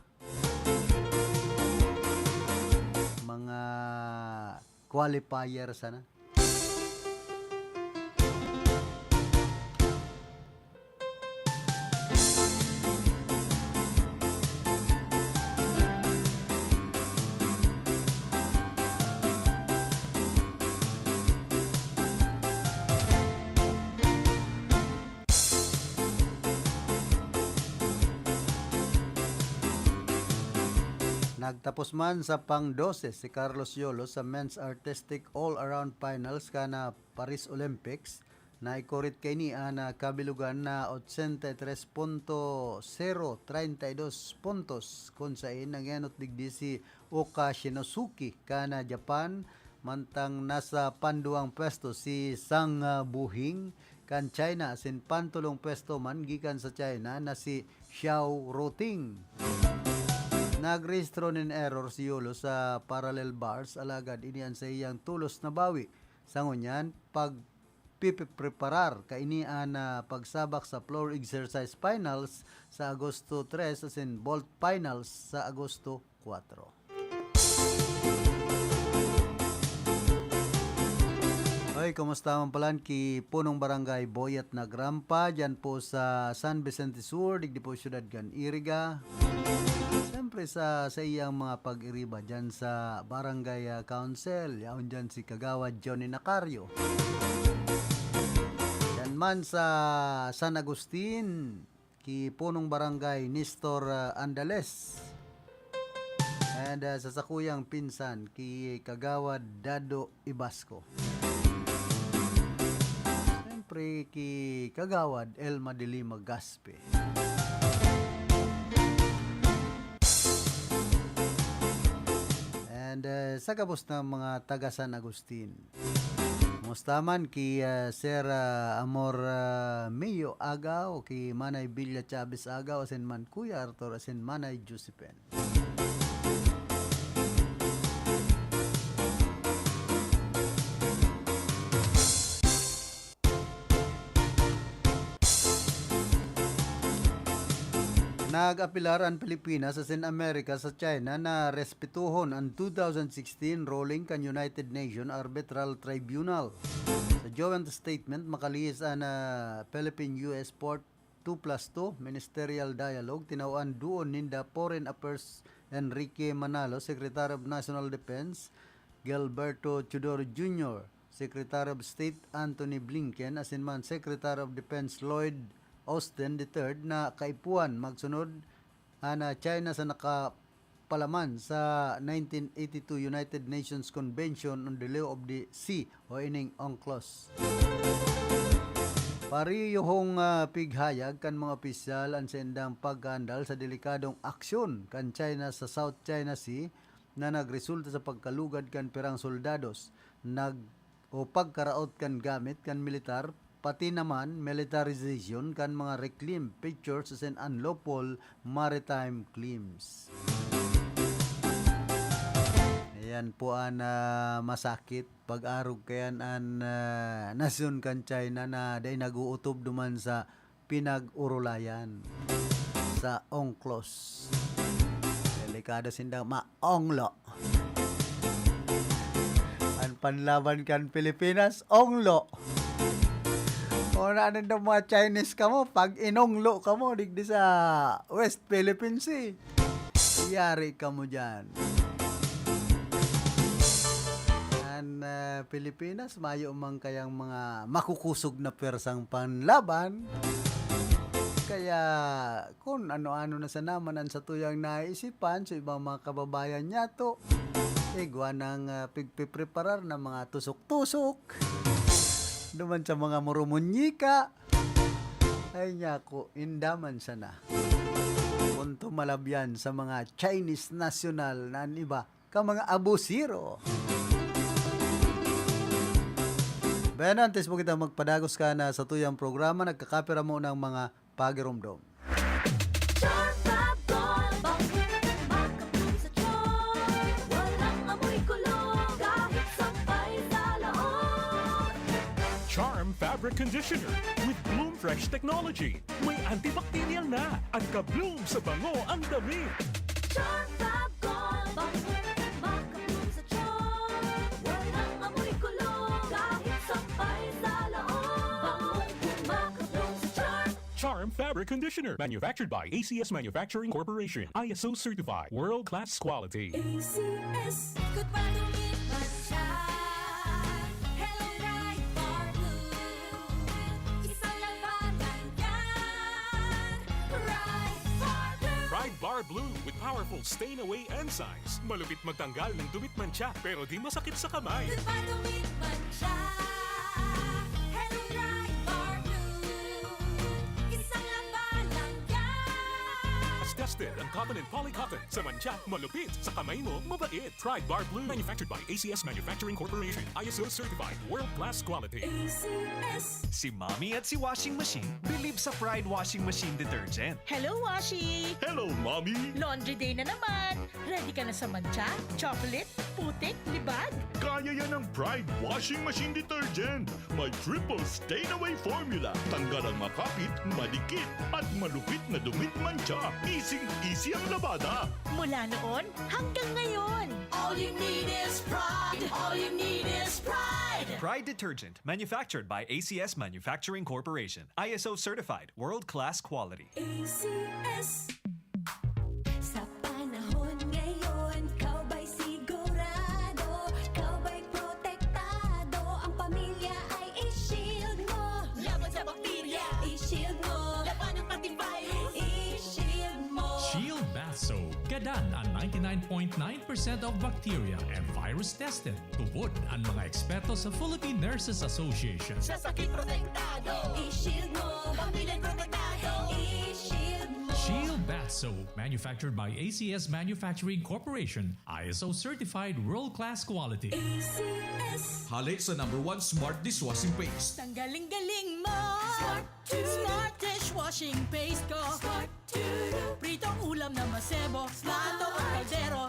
Mga qualifier sana. Nagtapos man sa pang-dose si Carlos Yolos sa Men's Artistic All-Around Finals kan, ah, Paris Olympics. Naikurit kaini an, ah, kabilugan na ochenta y tres punto zero treinta y dos puntos, kun saen nanggenot digdi si Oka Shinosuke kan, ah, Japan, mantang nasa panduwang pwesto si Sang, ah, Buhing kan China, asin pantulong pwesto man gikan sa China na si Xiao Ruting. Nagrehistro nin error si Yolos sa parallel bars, alagad ini an saiyang tulos na bawi. Sa ngunyan, pagpipipreparar kaini an, ah, pagsabak sa floor exercise finals sa Agosto tres asin vault finals sa Agosto kwatro. Hoy, kumusta man palan ki punong barangay Boyet Nagrampa, dyan po sa San Vicente Sur, digdi po siyudad kan Iriga. Siyempre sa, sa iyang mga pag-iriba dyan sa barangay, ah, council, yaon dyan si Kagawad Johnny Nacario. Dyan man sa San Agustin, ki punong barangay Nestor, ah, Andales. And, ah, sa sakuyang pinsan, ki Kagawad Dado Ibasco. Siyempre, ki Kagawad Elma de Lima Gaspe. And, ah, sa gabos na mga taga San Agustin. Kumusta man ki, ah, Sir, ah, Amor, ah, Mio Agaw, ki Manay Villa Chavez Agaw, asin man Kuya Arthur, asin Manay Josephine. Nag-apelar an Pilipinas asin Amerika sa China na respetuhon an two thousand sixteen ruling kan United Nations Arbitral Tribunal. Sa joint statement, makalihis an, ah, Philippine-U S Port two plus two Ministerial Dialogue, tinawan duon ninda Foreign Affairs Enrique Manalo, Secretary of National Defense, Gilberto Teodoro Junior, Secretary of State Antony Blinken, asin man Secretary of Defense Lloyd Austin the third na kaipuhan magsunod an, ah, China sa nakapalaman sa nineteen eighty-two United Nations Convention on the Law of the Sea o ining UNCLOS. Parehong, ah, pighayag kan mga opisyal an saindang pagkaandal sa delikadong aksyon kan China sa South China Sea na nagresulta sa pagkalugad kan pirang soldados, nag-, o pagkaraot kan gamit kan militar, pati naman militarization kan mga reclaimed features asin unlawful maritime claims. Ayan po an, ah, masakit. Pag-arog kayan an, ah, nasyon kan China na dai nag-uutob duman sa pinag-urulayan sa UNCLOS. Delikado sindang maonglo. An panlaban kan Pilipinas, onglo. Kung ano daw mga Chinese kamo, pag inonglo kamo, digdi sa West Philippine Sea. Yari kamo dyan. An, ah, Pilipinas, mayo man kayang mga makukusog na pwersang panlaban. Kaya, kun ano-ano na sana man an satuyang naisipan sa ibang mga kababayan niyato, igwa nang, ah, pigpipreparar na mga tusok-tusok duman sa mga murumunyika. Ay, nyako, indaman sana. Punto malabyan sa mga Chinese national na an iba ka mga abusero. Bueno, antes po kita magpadagos kan satuyang programa, nagkakapira mo ng mga pagiromdom. Charm Fab Gold, bangong makabloom sa charm. Walang amoy kulog, kahit sampay sa loob. Charm Fabric Conditioner with Bloom Fresh Technology. May antibacterial na. Ang ka-bloom sa bango ang damit. Charm Fab Gold, bangong makabloom sa charm. Walang amoy kulog, kahit sampay sa loob. Bangong makabloom sa charm. Charm Fabric Conditioner, manufactured by A C S Manufacturing Corporation, I S O certified, world-class quality. A C S. Ikot pa, dumit pa siya. Hello, Pride Bar Blue. Isang labanan yan. Pride Bar Blue. Pride Bar Blue with powerful stain away enzymes. Malupit magtanggal ng dumit mantsa, pero di masakit sa kamay. Ikot pa, dumit pa siya. Hello, Pride Bar Blue. Isang labanan yan. As tested ang cotton and polycotton. Sa mantsa, malupit. Sa kamay mo, mabait. Pride Bar Blue. Manufactured by A C S Manufacturing Corporation. I S O certified. World class quality. A C S. Si Mommy at si Washing Machine believe sa Pride Washing Machine Detergent. Hello, Washi! Hello, Mommy! Laundry day na naman! Ready ka na sa mantsa, chocolate, putik, libag? Kaya yan ng Pride Washing Machine Detergent. May triple stain away formula. Tanggal ang makapit, madikit, at malupit na dumit mantsa. Easy-easy ang labada. Mula noon hanggang ngayon. All you need is Pride. All you need is Pride. Pride Detergent, manufactured by A C S Manufacturing Corporation. I S O certified, world-class quality. A C S. Sa panahon ngayon, ikaw ba'y sigurado? Ikaw ba'y protektado? Ang pamilya ay i-shield mo. Laban sa bakterya, i-shield mo. Labanan pati virus, i-shield mo. Shield Bath Soap. Gadan ang ninety-nine point nine percent of bacteria and virus tested. Tubod an mga eksperto sa Philippine Nurses Association. Sa sakit protektado, i-shield mo. Pamilya protektado, i-shield mo. Shield Bath Soap, manufactured by A C S Manufacturing Corporation, I S O certified world-class quality. A C S. Hale sa number one smart dishwashing paste. Tanggaling-galing mo! Smart Smart dishwashing paste ko. Smart Pritong ulam na masebo. Smart ang kaldero.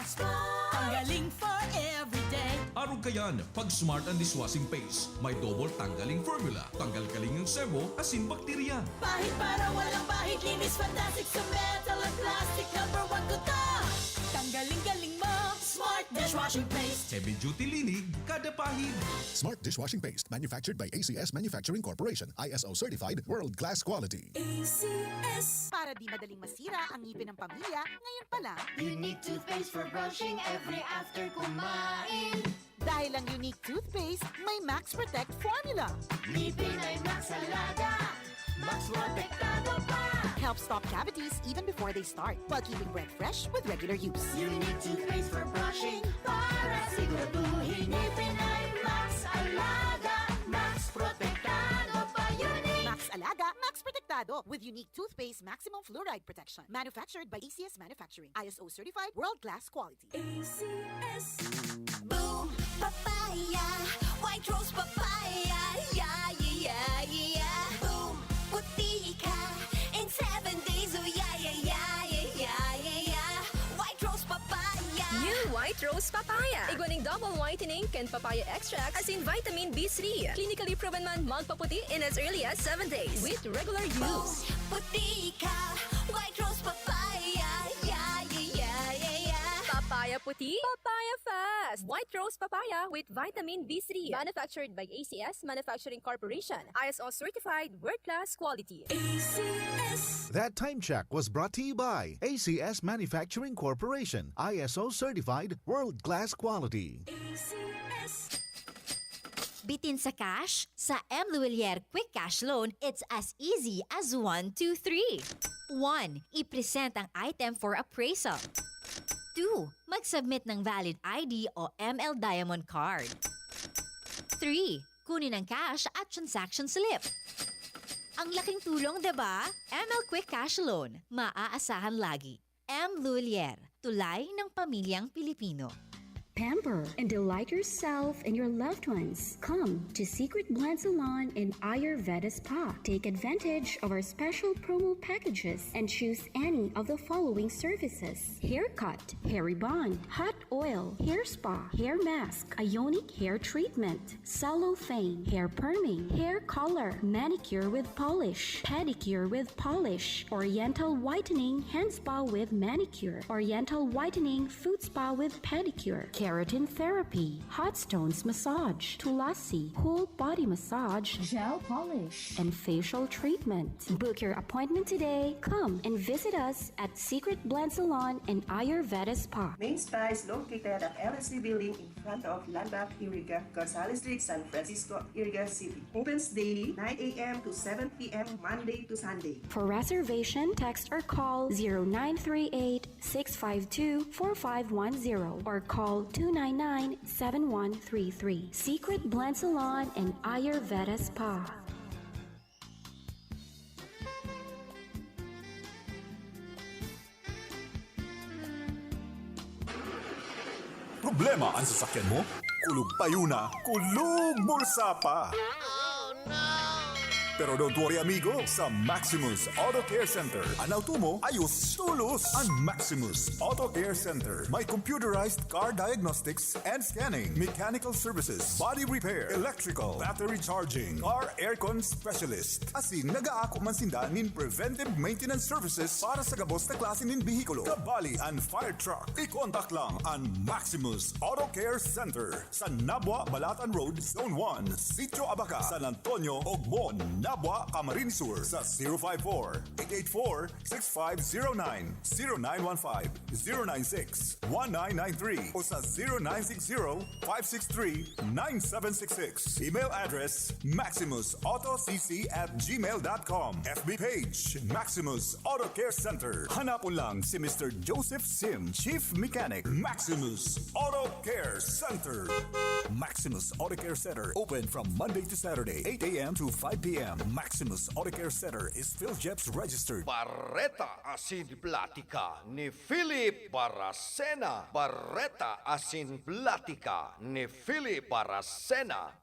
Ang galing for everyday. Arog kayan, pag Smart ang dishwashing paste, may double tanggaling formula. Tanggal kaling ang sebo, asin bakterya. Pahid para walang bahid. Linis fantastic sa metal at plastic. Number one ko to. Tanggaling-galing mo. Smart dishwashing paste. Heavy duty linig, kada pahid. Smart dishwashing paste, manufactured by A C S Manufacturing Corporation, I S O certified, world class quality. A C S. Para di madaling masira ang ngipin ng pamilya, ngayon pa lang. Unique toothpaste for brushing every after kumain. Dahil ang Unique Toothpaste may Max Protect Formula. Ngipin ay Max Alaga, Max Protektado pa. Helps stop cavities even before they start, while keeping breath fresh with regular use. Unique toothpaste for brushing para siguraduhin ngipin ay Max Alaga, Max Protektado pa. Unique! Max Alaga, Max Protektado with Unique Toothpaste Maximum Fluoride Protection. Manufactured by A C S Manufacturing. I S O certified, world class quality. A C S. Boom! Papaya! White Rose Papaya! Yeah, yeah, yeah, yeah! Boom! Puti ka! In seven days, oh yeah, yeah, yeah, yeah, yeah, yeah, yeah! White Rose Papaya! New White Rose Papaya. Igwa ning double whitening kan papaya extract asin vitamin B three. Clinically proven man magpaputi in as early as seven days with regular use. Puti ka! White Rose Papaya! Yeah, yeah, yeah, yeah, yeah! Papaya puti, papaya fast. White Rose Papaya with vitamin B three. Manufactured by A C S Manufacturing Corporation. I S O certified, world-class quality. A C S. That time check was brought to you by A C S Manufacturing Corporation, I S O certified, world-class quality. A C S. Bitin sa cash? Sa M Luwilier Quick Cash Loan, it's as easy as one, two, three. One, i-present ang item for appraisal. Two, mag-submit ng valid I D o M L Diamond Card. Three, kunin ang cash at transaction slip. Ang laking tulong, di ba? M L Quick Cash Loan, maaasahan lagi. M Luwilier, tulay ng pamilyang Pilipino. Pamper and delight yourself and your loved ones. Come to Secret Blend Salon and Ayurveda Spa. Take advantage of our special promo packages and choose any of the following services: haircut, hair rebond, hot oil, hair spa, hair mask, ionic hair treatment, cellophane, hair perming, hair color, manicure with polish, pedicure with polish, oriental whitening, hand spa with manicure, oriental whitening, foot spa with pedicure, keratin therapy, hot stones massage, tulasi, whole body massage, gel polish, and facial treatment. Book your appointment today. Come and visit us at Secret Blend Salon and Ayurveda Spa. Main Spa is located at L S C Building in front of Landmark Iriga, Gonzales Street, San Francisco, Iriga City. Opens daily nine a.m. to seven p.m. Monday to Sunday. For reservation, text or call zero nine three eight, six five two, four five one zero or call two nine nine, seven one three three. Secret Blend Salon and Ayurveda Spa. Problema an sasakyan mo? Kulog payo na, kulog bulsa pa! Pero don't worry, amigo, sa Maximus Auto Care Center, an auto mo ayos tolos. An Maximus Auto Care Center may computerized car diagnostics and scanning, mechanical services, body repair, electrical, battery charging, car aircon specialist. Asin nagaako man sinda nin preventive maintenance services para sa gabos na klase nin behikulo, kabali an fire truck. I-contact lang an Maximus Auto Care Center sa Nabua, Balatan Road, Zone one, Sitio Abaca, San Antonio, Ogmon, Nabua, Camarines Sur sa zero five four, eight eight four, six five zero nine, zero nine one five, zero nine six, one nine nine three o sa zero nine six zero, five six three, nine seven six six. Email address, maximus auto c c at gmail dot com. F B page, Maximus Auto Care Center. Hanapon lang si Mister Joseph Sim, Chief Mechanic, Maximus Auto Care Center. Maximus Auto Care Center, open from Monday to Saturday, eight a.m. to five p.m. Maximus Auto Care Center is PhilJeps registered. Bareta asin platika ni Philip Baracena. Bareta asin platika ni Philip Baracena.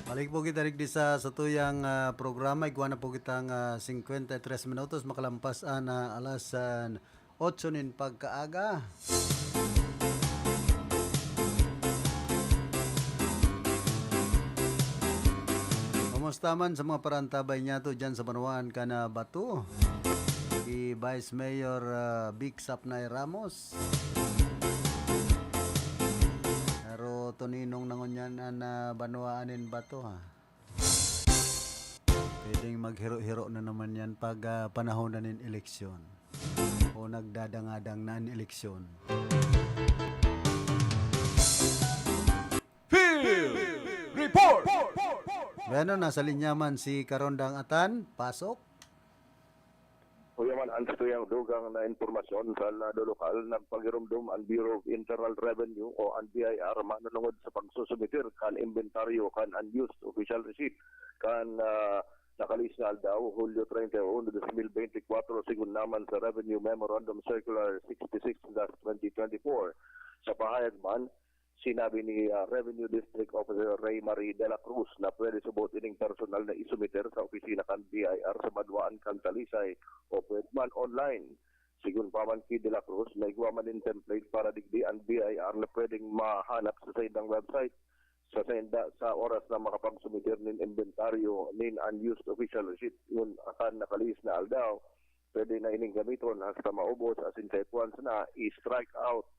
Balik po kita digdi sa satuyang, ah, programa. Igwa na po kitang, ah, singkwenta y tres minutos makalampas an, ah, alas, ah, otso nin pagkaaga. Kumusta man sa mga parantabay niyato diyan sa banwaan kan, ah, Bato? si Vice Mayor, ah, Vic Sapnay Ramos. Pero tuninong na ngunyan an, ah, banwaan nin bato, ha? Pwedeng maghiro-hiro na naman yan pag, ah, panahon na nin eleksyon o nagdadangadang na an eleksyon. Field Report! Bueno, nasa linya man si Karondang Atan. Pasok. Kuya Man, antes ko yang dugang na impormasyon sa lado lokal, nagpagirumdom ang Bureau of Internal Revenue o ang B I R manunungod sa pagsusumitir kan inventaryo kan unused official receipt kan, ah, nakalihis na aldaw, Hulyo treinta y uno, dos mil beintikwatro, sigon naman sa Revenue Memorandum Circular sixty-six dash twenty twenty-four. Sa pahayag man, sinabi ni, ah, Revenue District Officer Ray Marie de la Cruz na pwede subot ining personal na isumiter sa opisina kan B I R sa banwaan kan Talisay o pwede man online. Sigon pa man ki de la Cruz, naigwa man nin template para digdi an B I R na pwedeng mahanap sa saindang website. Sa sainda, sa oras na makapagsumiter nin inventaryo nin unused official receipt ngun akan nakalihis na aldaw, pwede na ining gamiton hasta maubos, asin sa once na i-strike out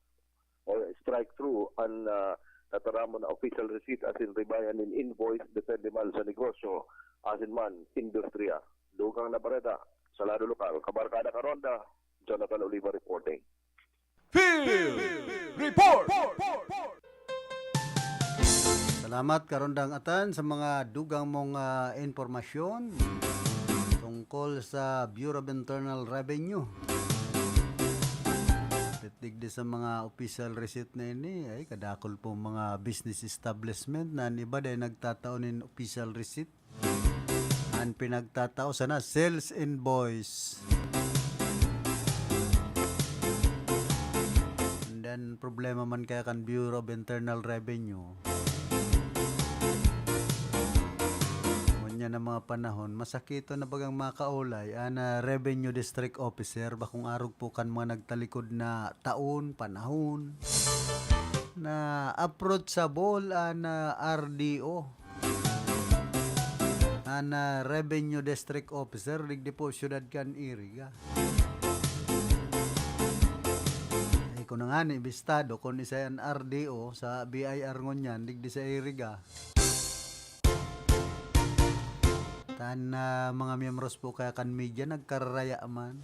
o strike through an, ah, tataramon na official receipt asin ribayan nin invoice, depende man sa negosyo asin man industriya. Dugang na bareta sa lado lokal, Kabarkada Karonda, Jonathan Oliva reporting. Field Report! Salamat, Karondang Atan, sa mga dugang mong, ah, impormasyon tungkol sa Bureau of Internal Revenue. Digdi sa mga official receipt na ini, ay, kadakul pong mga business establishment na an iba dai nagtatao nin official receipt. An pinagtatao sana, sales invoice. And then, problema man kaya kan Bureau of Internal Revenue. Ngunyan na mga panahon, masakiton na bagang makaulay an, ah, Revenue District Officer, bakong arog po kan mga nagtalikod na taon, panahon, na approachable an, ah, R D O, an, ah, Revenue District Officer, digdi po siyudad kan Iriga. Ay, kung nangani, bistado, kung isay an R D O sa B I R ngunyan, digdi sa Iriga. Kan, ah, mga miyembros po kaya kan media nagkararaya man.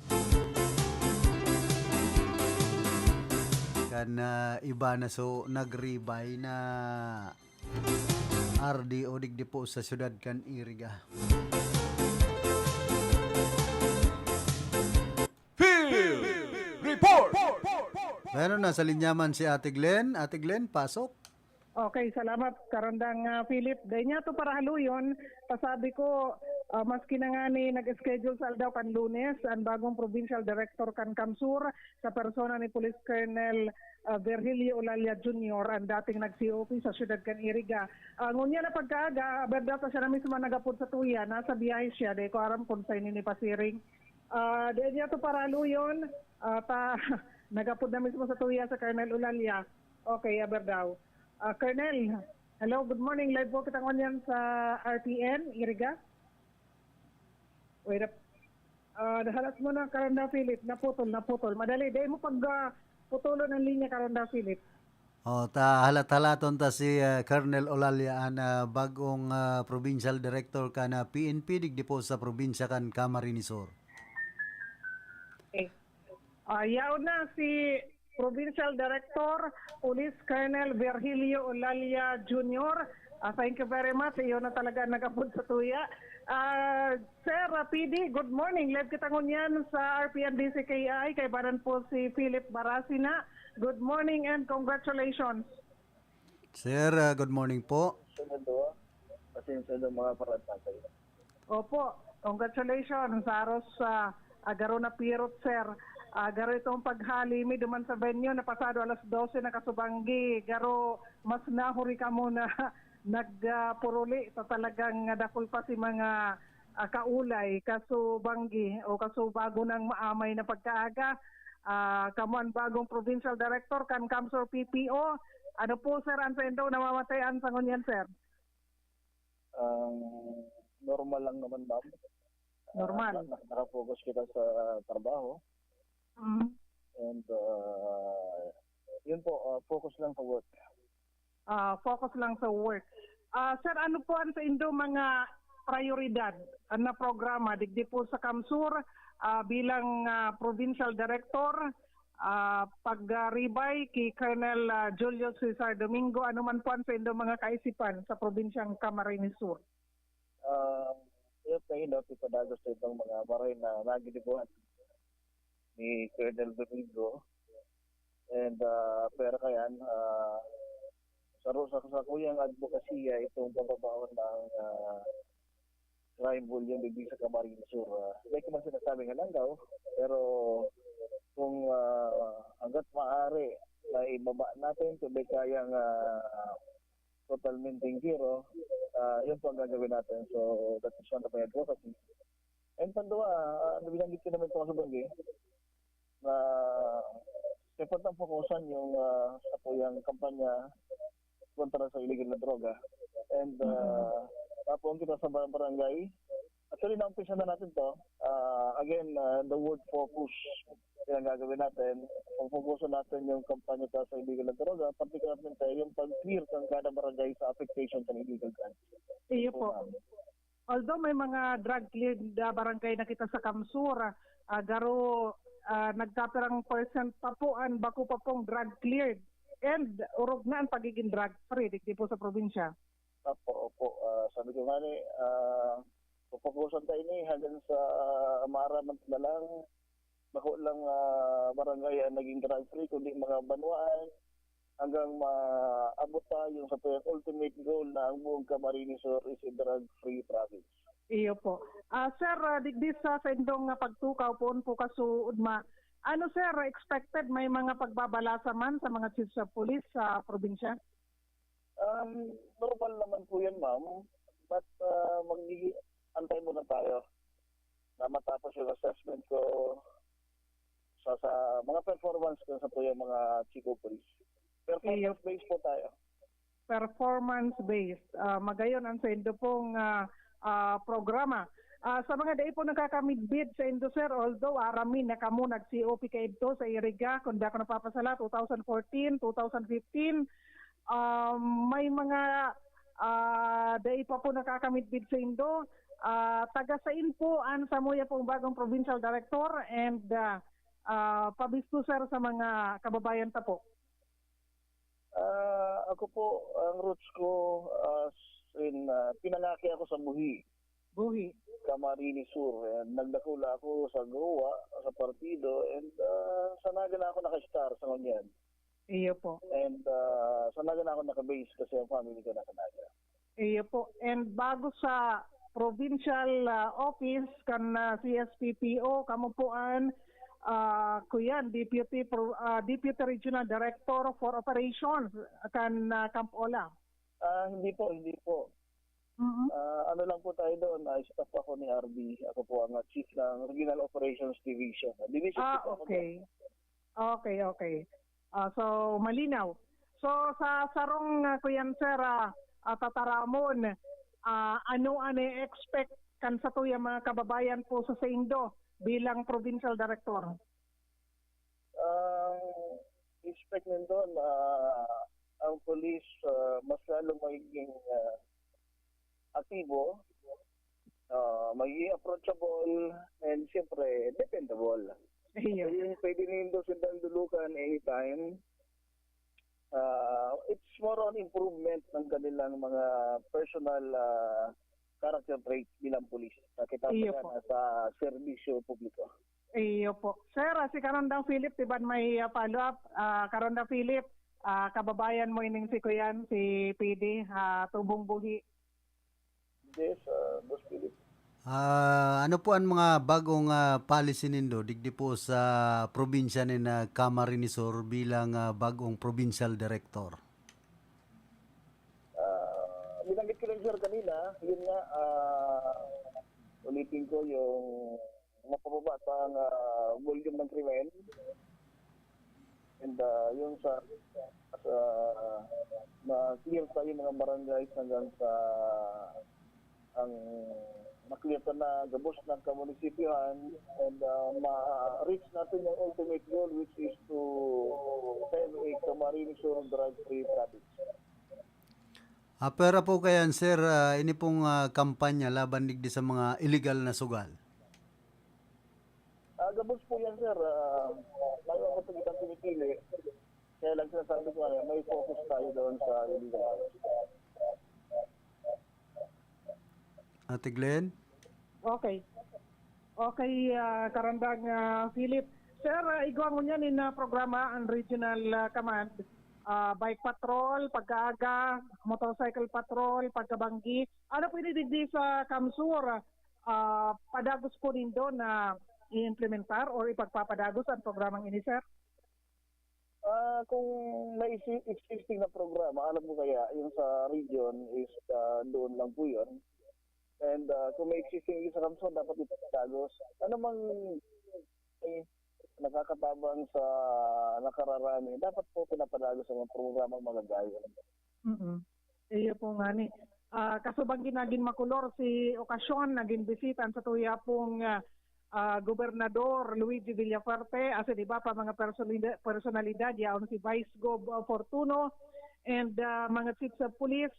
Kan, ah, iba na so nagribay na R D O digdi po sa siyudad kan Iriga. Field Report! Bueno, nasa linya man si Ate Glenn. Ate Glenn, pasok. Okay, salamat, Karandang, ah, Philip. Dai niya to para haluyon, pasabi ko, ah, maski na ngani nag-schedule sa aldaw kan Lunes, ang bagong provincial director kan kamsur, sa persona ni Police Colonel, ah, Virgilio Olalia Junior, ang dating nag-C O P sa siyudad kan Iriga. Ah, ngunyan na pagkaaga, berdaw ta siya na mismo nagapod sa tuya, nasa biyahe siya, dai ko aram kung saan ini pasiring. Ah, dai niya to para haluyon, ah, ta, nagapod na mismo sa tuya sa Colonel Olalia. Okay, aber daw. Ah, Colonel, hello, good morning. Live po kita ngunyan sa R T N, Iriga. Wait up. Ah, halat mo na, Karanda Philip. Naputol, naputol. Madali, dai mo pag, ah, putulon ang linya, Karanda Philip. O, ta, halat-halaton ta si, ah, Colonel Olalia, an, ah, bag-ong, ah, provincial director kan, ah, P N P, digdi po sa probinsya kan Camarines Sur. Okay. Ah, yaon na si Provincial Director, Police Colonel Virgilio Olalia Junior. Ah, thank you very much. Iyo na talaga ang nagapod sa tuya. Ah, Sir, ah, P D, good morning. Live kita ngunyan sa R P N D C K I. Kaibanan po si Philip Barasina. Good morning and congratulations. Sir, ah, good morning po. Senador, pasensya ng mga paratangkay. Opo, congratulations. Aros, ah, ah, garo na pirot, sir. Ah, garo itong paghali mi duman sa venue na pasado alas dose na kasubanggi. Garo mas nahuri kamo na nag, ah, puruli sa talagang dakul pa si mga, ah, kaulay, kasubanggi o kasubago ng maamay na pagkaaga. Ah, kamo ang bagong provincial director kan kamsur P P O. Ano po, sir, ang sendo na mamatayan sa ngunyan, sir? Ang normal lang naman, ma'am. Ah, Normal. na- na- nakafocus kita sa trabaho. Mm. And, ah, yun po, ah, focus lang sa work. Ah, focus lang sa work. Ah, sir, ano po ang sa indo mga prioridad, ah, na programa digdi po sa CamSur, ah, bilang, ah, provincial director, ah, pag, ah, ribay ki Colonel, ah, Julio Cesar Domingo, ano man po ang sa indo mga kaisipan sa probinsyang Camarines Sur? Ah, yun, kayo, no, ipadagos sa ibang mga maray na nagigibuhan ni Colonel Domingo. And, ah, pero kayan, ah, sa ro-, sa, sa kuyang advokasya, itong pagbabaon ng, ah, crime volume digdi sa Camarines Sur. Ah, hindi ko man sinasabing halanggaw, pero kung, ah, hanggat maaari na ibaba natin, kung di kayang, ah, totalmente zero, ah, yun po ang gagawin natin. So, that is one of my advocacy. And pandua, ah, nabanggit ko naman po sa banggi, na importante fokusan yung, ah, sa po yung kampanya kontra sa illegal na droga. And, ah, tapon kita sa bar-, barangay. Actually, na-umpisa na natin to. Ah, again, ah, the word focus, yun ang gagawin natin. Ang fokusan natin yung kampanya ta sa illegal na droga, particularmente yung pag-clear ng kada barangay sa affectation ng illegal drugs. Iyo po. Ma'am. Although may mga drug cleared na barangay na kita sa CamSur, ah, garo, ah, nagkapirang percent pa po an bako pa pong drug cleared and orog na an pagiging drug free digdi po sa probinsya. Opo, opo. Ah, sabi ko nga ni, ah, pupukusan tayo ni hanggang sa maaraman na lang, bako lang, ah, barangay ang naging drug free, kundi mga banwaan, hanggang maabot tayo sa ultimate goal na ang buong Camarines Sur is a drug-free province. Iyo po. Ah, sir, ah, digdi sa, sa indong, ah, pagtukaw poon po kasuod ma-, ano, sir, expected may mga pagbabalasa man sa mga chiefs of police sa probinsya? Um, normal naman po yan, ma'am. But, ah, mag-antay muna tayo na matapos yung assessment ko sa, sa mga performance ko sa tuyang mga chief of police. Performance-based po tayo. Performance-based. Ah, magayon ang saindo pong, ah, ah, programa. Ah, sa mga dai po nakakamidbid saindo, sir, although aram mi na kamo nag-C O P kaidto sa Iriga, kung di ako napapasala, two thousand fourteen, two thousand fifteen, um, may mga, ah, dai pa po nakakamidbid saindo. Ah, taga sain po an samuya pong bagong provincial director and, ah, ah, pabisto, sir, sa mga kababayan ta po? Ah, ako po, ang roots ko, ah, in, ah, pinangaki ako sa Buhi. Buhi. Camarines Sur. And nagdakula ako sa Goa, sa partido, and, ah, sa Naga na ako naka-star sa Mangyan. Iyo po. And, ah, sa Naga na ako naka-base kasi ang family ko naka Naga. Iyo po. And bago sa provincial, ah, office kan, ah, C S P P O, kamo po an, ah, kuyan, deputy pro-, ah, deputy regional director for operations kan, ah, Camp Ola? Ah, hindi po, hindi po. Mm-mm. Ah, ano lang po tayo doon, ah, staff ako ni R B. Ako po ang, ah, chief ng Regional Operations Division. Division Ah, chief ako doon. Okay. Okay, okay. Ah, so, malinaw. So, sa sarong, ah, kuyan, sir, ah, ah, tataramon, ah, ano an i-expect kan satuyang mga kababayan po sa saindo bilang provincial director? Ang expect nindo na ang police, ah, mas lalong magiging, ah, aktibo, ah, magiging approachable, and siyempre, dependable. Iyo. Yung pwede nindo silang dulukan anytime. Ah, it's more on improvement ng kanilang mga personal, ah, character traits bilang pulis. Nakita mo Iyo yan, po. ah, sa serbisyo publiko. Iyo po. Sir, ah, si Karandang Philip, tiban may, ah, follow-up. Ah, Karandang Philip, ah, kababayan mo ining si Kuyan, si P D, ah, Tubong Buhi. Yes, ah, Boss Philip. Ah, ano po ang mga bagong, ah, policy nindo digdi po sa probinsya nin, ah, Camarines Sur bilang, ah, bagong provincial director? Ah, binanggit ko lang, sir, kanina, yun nga, ah, ulitin ko yung mapababa pa ang, ah, volume ng krimen. And, ah, yung sa, sa, na-clear pa yung mga barangays hanggang sa ang makliyapan na gabos ng kamunisipyohan and ah, ma-reach natin yung ultimate goal, which is to have a Camarines Sur drug-free province. Ah, pero po kayan, sir, ah, ini pong ah, kampanya laban digdi sa mga illegal na sugal. Ah, gabos po yan, sir. Ah, layo ako sa kitang pinipili. Kaya lang sinasabi ko, ano, may focus tayo doon sa illegal. Ate Glenn? Okay. Okay, ah, Karandang ah, Philip. Sir, ah, igwa ngunyan in ah, programa ang Regional ah, Command, ah, bike patrol, pagkaaga, motorcycle patrol, pagkabanggi. Ano po ini digdi sa Kamsur? Ah, padagos po nindo na i-implementar or ipagpapadagos ang programang ini, sir? Ah, kung may isi- existing na programa, alam mo kaya, yung sa region is ah, doon lang po yun. And ah, kung may existing yung sa Kamsur, dapat ito padagos. Ano mang eh, nakakatabang sa nakararami, dapat po pinapadagos ang mga programang magagaya. Mm. Iyo po nga ni. Ah, kasubang ginagin makulor si okasyon, naging bisita sa tuya pong ah, ah, Gobernador Luigi Villafuerte, asin iba pa mga personalidad, personalidad yaon si Vice Gov ah, Fortuno, and ah, mga chiefs of police.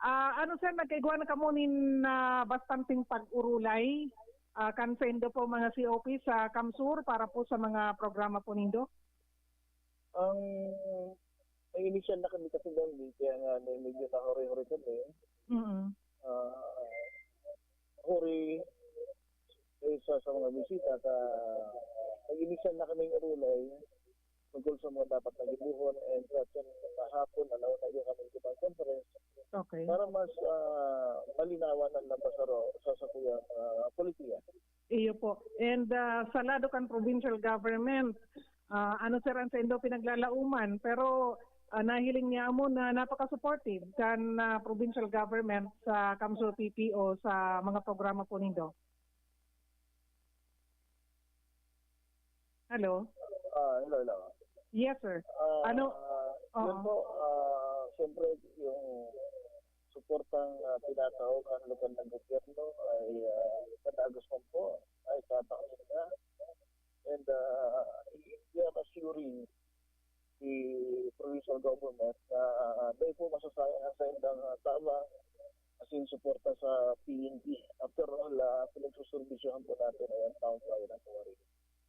Ah, ano sir, nagkaigwa na kamo nin ah, bastanteng pag-urulay ah, kan saindo po mga C O P sa Kamsur para po sa mga programa po nindo? Ang may inisyal na kami kasi doon, di kaya nga may medyo nahuri-huri kami. Mm. Ah, huri eh, sa, sa mga bisita, ka, nag-inisyal na kaming urulay tungkol sa mga dapat na gibuhon and sa kahapon, alauna yung kami kitang conference Okay. para mas ah, malinawan ang labas sa, ro- sa, sa kuya uh, polisiya. Iyo po. And ah, sa lado kan provincial government, ah, ano sir ang saindo pinaglalauman? Pero ah, nahiling niya mo na napaka-supportive kan ah, provincial government sa Kamsur P P O sa mga programa po nindo. Hello? Ah, hello, hello. Yes, sir. Ah, Ano? Yun Oo. po, ah, siyempre yung suportang uh, tinatao ng lokal ng gobyerno ay uh, padagos man po, ay tatangin na. And uh, we are assuring the provincial government na uh, may po masasayang sa indang uh, tama as in suporta sa P N P. After all, uh, pinagsusurbisyohan po natin ay ang taong bayan ng Camarines.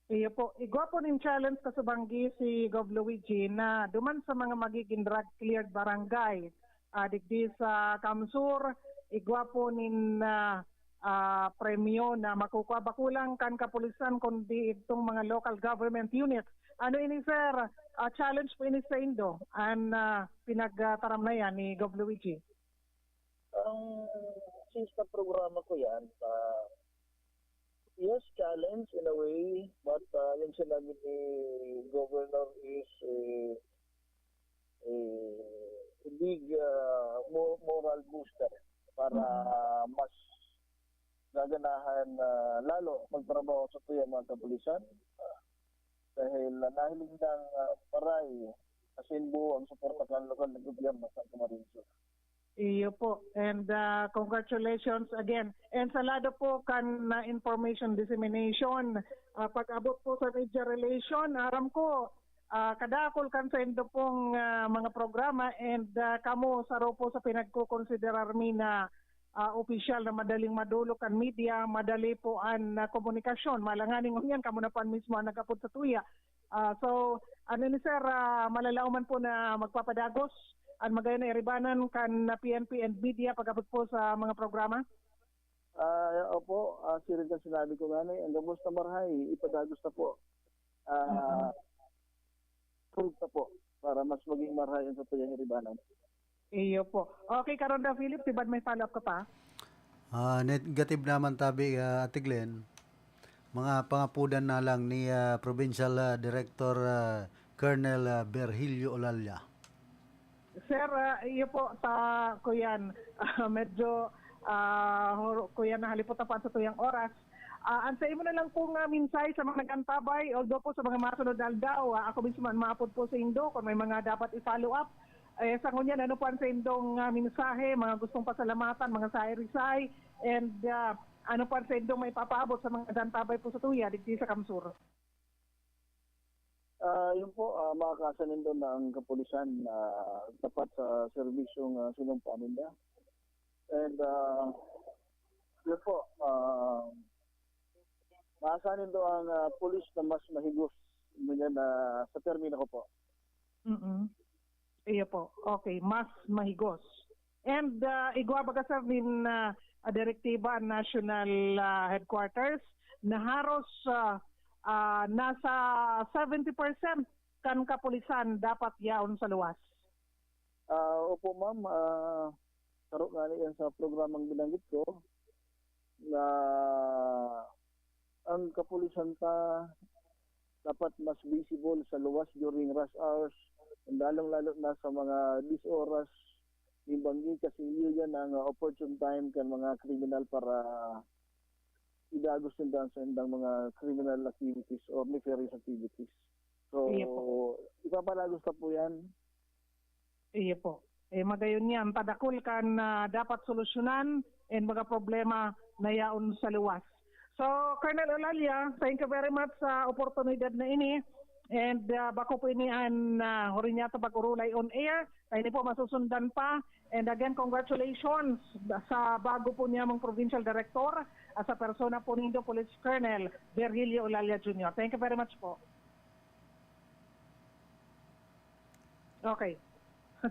Iyo po. Igwa po nin challenge kasubanggi si Gov Luigi na duman sa mga magiging drug cleared barangay ah, digdi sa Kamsur, igwa po nin ah, ah, premyo na makukuha bakulang kan kapulisan kundi itong mga local government units. Ano ini sir? Ah, challenge po ini sa indo an ah, pinagtaram na yan ni Gov Luigi. Ang since na programa ko yan, uh, yes, challenge in a way, but uh, yung sinabi ni Governor is a, a big uh, mo- moral booster para mas gaganahan uh, lalo magtrabaho sa tuya mga kapulisan. Uh, dahil uh, nahiling ng uh, paray as in buo ang suporta ng lokal na gobyerno sa Camarines Sur. Iyo po. And uh, congratulations again. And sa lado po kan uh, information dissemination, uh, pag-abot po sa media relation, aram ko, uh, kadakol kan sa indo pong uh, mga programa and uh, kamo saro po sa pinagkukonsiderar mi na uh, opisyal na madaling madulog kan media, madali po an uh, komunikasyon. Malanganing ngunyan, kamo na po an mismo ang nag-apod sa tuya. Ah, so, ano ni sir, ah, malalaoman po na magpapadagos an magayon na iribanan kan P N P and media pag-abot po sa mga programa? Ah, opo, ah, siring kan sinabi ko nga, ang gabos na marhay, ipadagos na po. Ah, Tulog na po para mas maging marhay ang satuyang iribanan. Iyo po. Okay, Karonda Philip, tibad may follow-up ka pa? Ah, negative naman tabi, ah, Ate Glenn. Mga pangapudan na lang ni ah, Provincial ah, Director ah, Colonel ah, Virgilio Olalla. Sir, ah, iyo po, ta kuyan, ah, medyo ah, horo- kuyan nahalipot na po ang satuyang oras. Ah, ang sa imo na lang pong ah, mensahe sa mga nag-antabay, although po sa mga masunod na aldaw, ah, ako mismo ang maapod po sa indo kung may mga dapat i-follow up. Eh, sa ngunyan, ano po ang sa indong ah, mensahe, mga gustong pasalamatan, mga saay-risay, and ah, Ano pa sa indong maipapaabot sa mga dantabay po sa tuya digdi sa Kamsur? Ah, yun po, ah, makakasa nindo na ang kapulisan na tapat sa serbisyong ah, sinumpa ninda. And ah, yun po, ah, makakasa nindo ang ah, pulis na mas mahigos, ngunyan na sa termino ko po. Mm-mm. Iyo po. Okay, mas mahigos. And uh, igwa baga, sir, nin uh, direktiba ang national uh, headquarters na haros uh, uh, nasa seventy percent kan kapulisan dapat yaon sa luwas. Ah, opo, ma'am. Ah, saro nga na yan sa programang binanggit ko na ang kapulisan ta dapat mas visible sa luwas during rush hours, lalong-lalo na sa mga dis oras ning banggi, kasi iyo yan ang ah, opportune time kan mga kriminal para idagos ninda sa indang mga criminal activities or nefarious activities. So, Iya po. Ipapalagos ta po yan. Iyo po. Eh, magayon niyan, padakol kan ah, dapat solusyonan and mga problema na yaon sa luwas. So, Colonel Olalia, thank you very much sa oportunidad na ini. And ah, bako po ini an uh, Huriñato Pag-urulay on Air. Kaya ini po masusundan pa. And again, congratulations sa bago po niyamong provincial director, ah, sa persona po nindo, Police Colonel Virgilio Olalia Junior. Thank you very much po. Okay.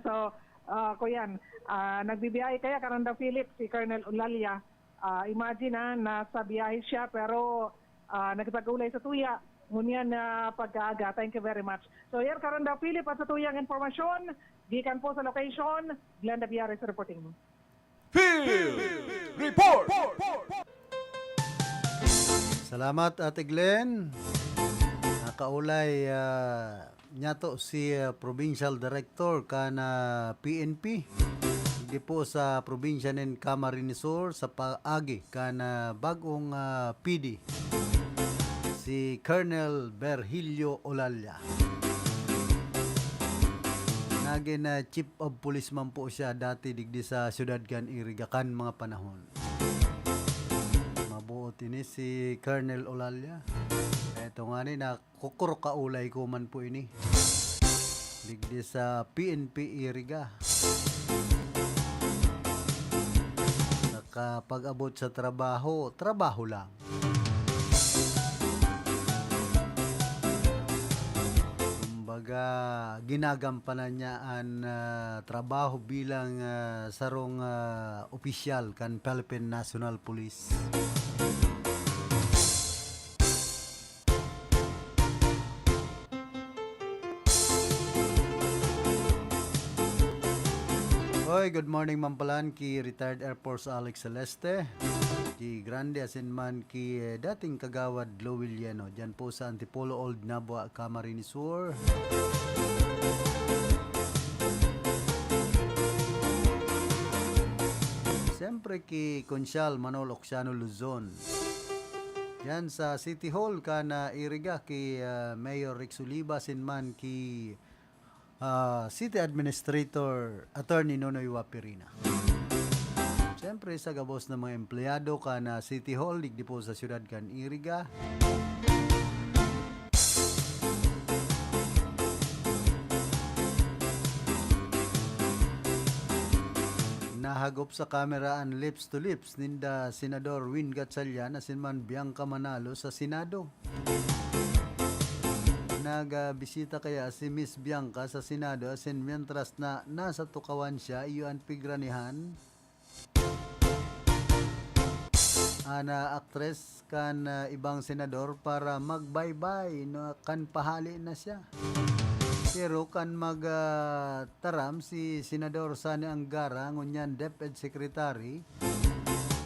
So, uh, kuyan, uh, nagbibiyahe kaya, Karanda Philip, si Colonel Olalia. Uh, imagine, ah, nasa biyahe siya, pero uh, nakipag-ulay sa tuya. Ngunyan na pagkaaga. Thank you very much. So, yan, Karanda Philip, at sa tuyang impormasyon, gikan po sa location, Glenda Biares reporting. Field Report! Salamat, Ate Glenn. Nakaulay ah, niyato si ah, Provincial Director kan ah, P N P. Di po sa probinsya nin Camarines Sur sa paagi kan ah, bagong ah, P D, si Colonel Virgilio Olalla. Nagin ah, Chief of Police man po siya dati digdi sa siyudad kan Iriga kan mga panahon. Mabuot ini si Colonel Olalla. Eto nga ni, nakukurukaulay ko man po ini. Digdi sa P N P Iriga. Nakapag-abot sa trabaho, trabaho lang. Kumbaga, ginagampanan niya an ah, trabaho bilang ah, sarong ah, opisyal kan Philippine National Police. Oy, good morning, Mampalan, ki retired Air Force Alex Celeste, ki Grande asin man ki eh, dating kagawad Lowell Yeno, dyan po sa Antipolo Old Nabua, Camarines Sur. Siyempre ki Consial Manolo Oxiano Luzon. Yan sa City Hall kan ah, Iriga ki ah, Mayor Rex Oliva asin man ki ah, City Administrator Attorney Nonoy Waperina. Siyempre, sa gabos ng mga empleyado kan ah, City Hall, digdi po sa siyudad kan Iriga. Nahagop sa kamera an lips to lips ninda Senador Win Gatchalian asin man Bianca Manalo sa Senado. Nagbisita kaya si Miss Bianca sa Senado asin mientras na nasa tukawan siya, iyo an pigranihan an ah, aktres kan ah, ibang senador para magbaybay no, kan pahali na siya. Pero kan mag ah, taram si Senador Sonny Angara, ngunyan DepEd Secretary,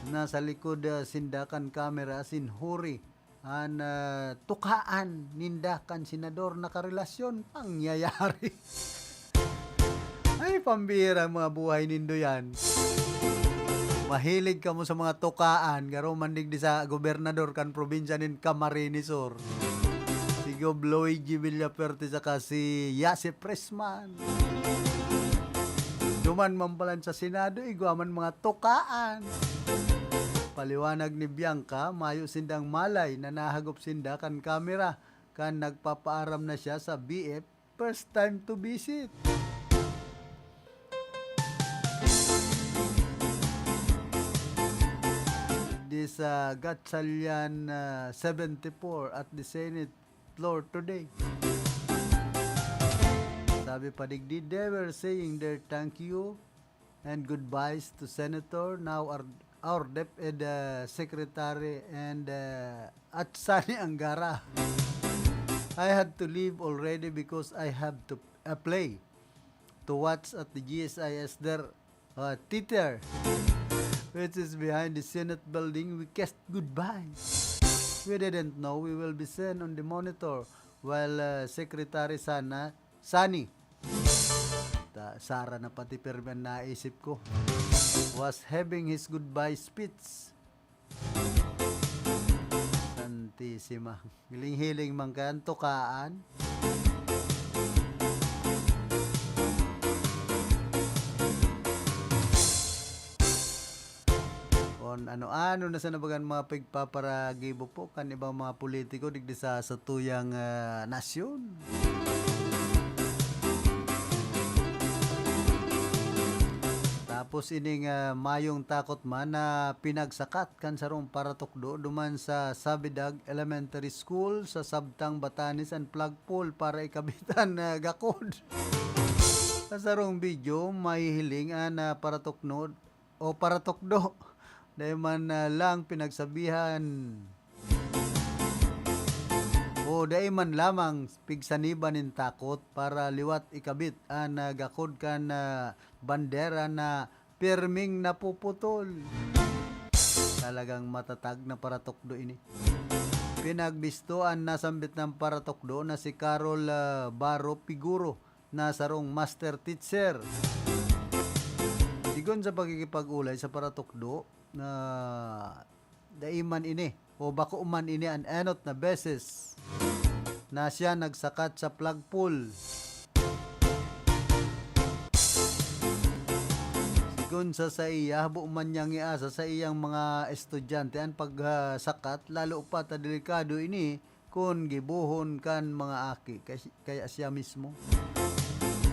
nasa likod ah, sinda kan kamera asin huri an ah, tukaan ninda kan senador na karelasyon. Pangyayari. Ay, pambihira ang mga buhay nindo yan. Mahilig kamo sa mga tukaan, garo man digdi sa gobernador kan probinsya nin Camarines Sur. Si Gob Luigi Villafuerte saka si Yasi Prisman. Duman man palan sa Senado, igwa man mga tukaan. Paliwanag ni Bianca, mayo sindang malay na nahagop sinda kan kamera kan nagpapaaram na siya sa B F, first time to visit. This, uh, Gatchalian, uh, seventy-four at the Senate floor today. Sabi pa digdi, they were saying their thank you and goodbyes to Senator, now our, our DepEd, uh, Secretary, and, uh, at Sonny Angara. I had to leave already because I have to, uh, play to watch at the G S I S their, uh, theater, which is behind the Senate building. We kissed goodbye. We didn't know we will be seen on the monitor while, uh, Secretary Sana, Sonny, ta, Sara na pati pirmi an naisip ko, was having his goodbye speech. Santisima. Hiling-hiling man kaya an tukaan. Kun ano-ano na sana baga an mga pigpaparagibo po kan ibang mga politiko digdi sa satuyang, ah, nasyon. Tapos ining, ah, mayong takot man na pinagsakat kan sarong paratukdo duman sa Sabidag Elementary School sa Sabtang, Batanes an flagpole para ikabit an, ah, gakod. Sa sarong video, mahihiling an, ah, paratuknod o paratukdo. Dai man, ah, lang pinagsabihan o dai man lamang pigsaniban nin takot para liwat ikabit an, ah, gakod kan, ah, bandera na pirming napuputol. Talagang matatag na paratukdo ini. Pinagbisto an nasambit na paratukdo na si Carol, ah, Baro Piguro na sarong master teacher. Sigon sa pakikipag-olay sa paratukdo na dai man ini o bako man ini an enot na beses na siya nagsakat sa flagpole. Sigon sa saiya, habo man niyang iasa sa iyang mga estudyante an pagsakat, lalo pa ta delikado ini kun gibohon kan mga aki, kay, kaya siya mismo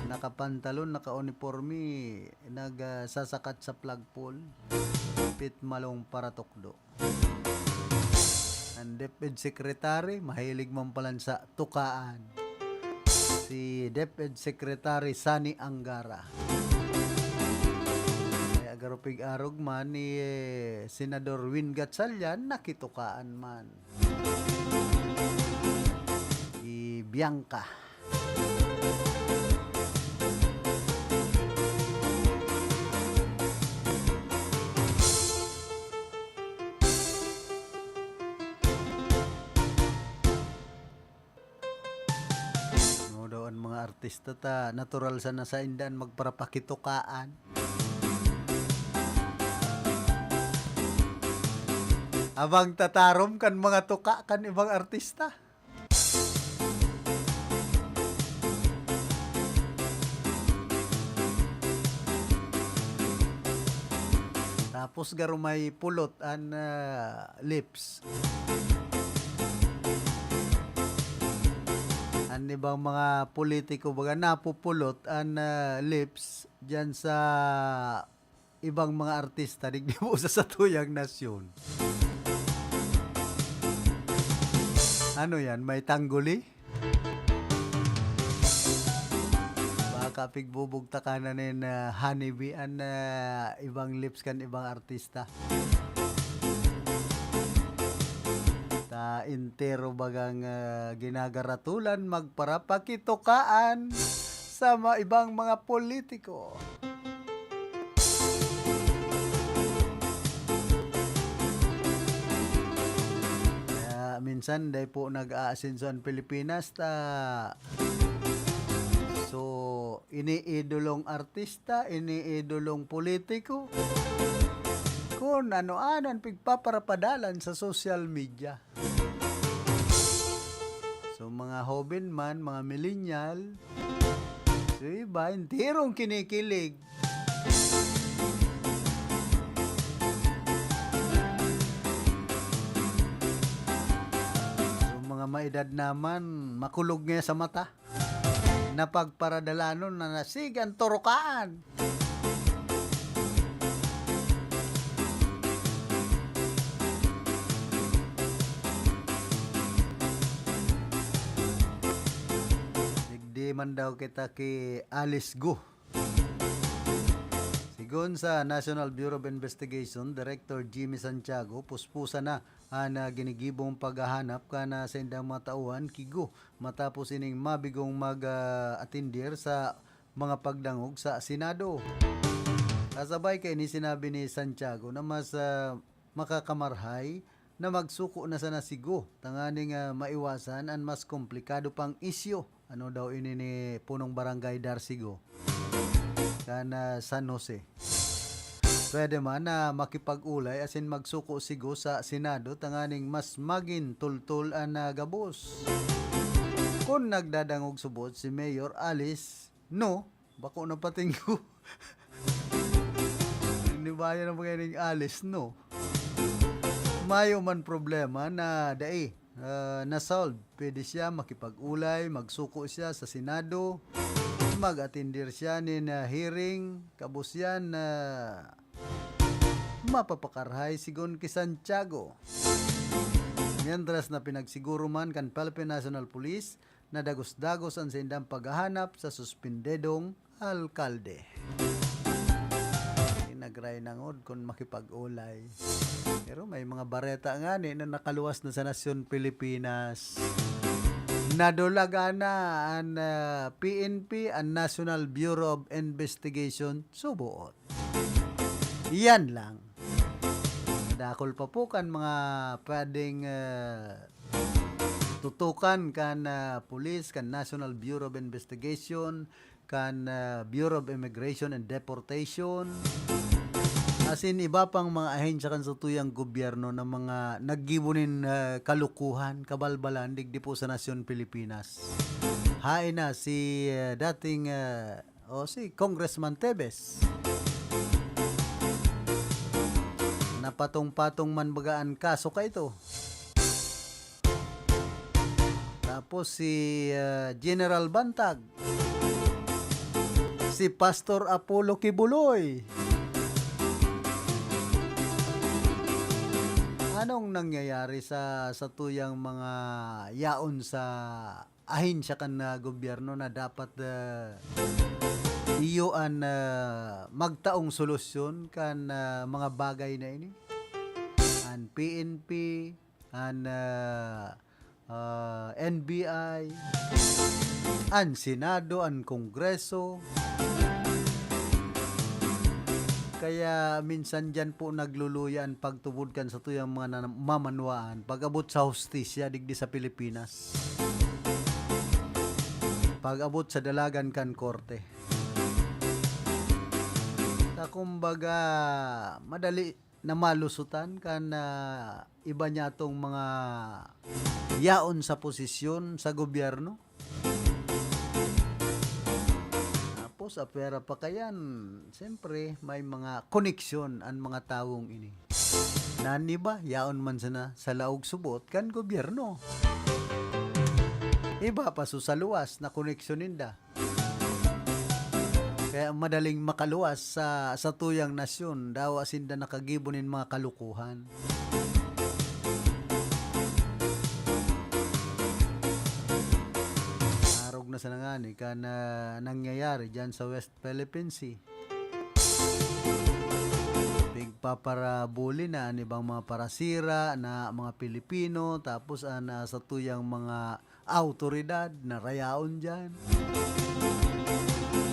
nakapantalon, nakauniporme, nagsasakat sa flagpole, pitmalong paratukdo. An DepEd Secretary, mahilig man palan sa tukaan. Si DepEd Secretary Sonny Angara. Kaya garupig-arog man ni, eh, Senador Win Gatchalian, nakitukaan man. Si Bianca. No daw an mga artista ta, natural sana sainda an magparapakitukaan. Abang tatarom kan mga tuka kan ibang artista. Tapos garo may pulot an, ah, lips. An ibang mga politiko, baga, napupulot an, ah, lips diyan sa ibang mga artista digdi po sa satuyang nasyon. Ano yan? May tangguli? Baka pigbubugtakan na nin, ah, honeybee an, ah, ibang lips kan ibang artista. Ta entero bagang, ah, ginagaratulan magparapakitukaan sa ma-, ibang mga politiko. Kaya minsan, dai po nag-aasenso an Pilipinas, ta, so, iniidolong artista, iniidolong politiko, kun ano-ano an pigpaparapadalan sa social media. So, mga hoben man, mga millennial, so, iba, enterong kinikilig. maedad naman, makulog nga sa mata. Napagparadalanon na nasig ang turukaan. Digdi man daw kita ki Alice Go. Sigon sa National Bureau of Investigation Director Jimmy Santiago, puspusan na an, ah, ginigibong paghahanap kan, ah, saindang mga tauhan ki Go matapos ining mabigong mag, ah, atindir sa mga pagdangog sa Senado. Kasabay kaini, sinabi ni Santiago na mas, ah, makakamarhay na magsuko na sana si Go tanganing, ah, maiwasan an mas komplikado pang isyu. Ano daw ini ni Punong Barangay Darcy Go kan, ah, San Jose? Pwede man na makipag-olay asin magsuko si Go sa Senado tanganing mas magin tultol an, ah, gabos. Kun nagdadangog subot si Mayor Alice, no, bako na patinggo. Hindi ba yan ang mga ining Alice, no? Mayo man problema na dai, ah, na-solve. Pwede siya makipag-olay, magsuko siya sa Senado, mag-atindir siya nin, ah, hearing, kabos yan na mapapakarhay, sigon ki Santiago. Mientras na pinagsiguro man kan Philippine National Police na dagos-dagos an saindang paghahanap sa suspendedong alkalde. Nagray nangod kun makipag-olay. Pero may mga bareta ngani na nakaluwas na sa nasyon Pilipinas. Nadulagan na an, ah, P N P, an National Bureau of Investigation, suboot. Yan lang. Dakul pa po kan mga pwedeng, ah, tutukan kan, ah, pulis, kan National Bureau of Investigation, kan, ah, Bureau of Immigration and Deportation, asin iba pang mga ahensya kan satuyang gobyerno na mga naggibo nin, ah, kalukuhan, kabalbalan digdi po sa nasyon Pilipinas. Haen na si, ah, dating, ah, o si Congressman Tevez. Napatong-patong man baga an kaso kaito. Tapos si, ah, General Bantag. Si Pastor Apollo Kibuloy. Anong nangyayari sa, sa tuyang mga yaon sa ahensya kan, ah, gobyerno na dapat, ah, iyo an, ah, magtaong solusyon kan, ah, mga bagay na ini? An P N P, an, ah, ah, N B I, an Senado, an Kongreso. Kaya minsan diyan po nagluluya an pagtubod kan satuyang mga namamanwaan pag-abot sa hustisya digdi sa Pilipinas. Pag-abot sa dalagan kan korte. Ta kumbaga, madali na malusutan kan, ah, iba niyatong mga yaon sa posisyon sa gobyerno. Tapos, apwera pa kayan, siyempre, may mga koneksyon an mga tawong ini. Nan iba, yaon man sana sa laog subot kan gobyerno. Iba pa so sa luwas na koneksyon ninda. Kaya madaling makaluwas sa, sa tuyang nasyon, dawa sinda nakagibo nin mga kalukuhan. Arog na sana ngani kan, ah, nangyayari dyan sa West Philippine Sea. Pigpaparabuli na an ibang mga parasira na mga Pilipino, tapos an, ah, satuyang mga awtoridad na rayaon diyan.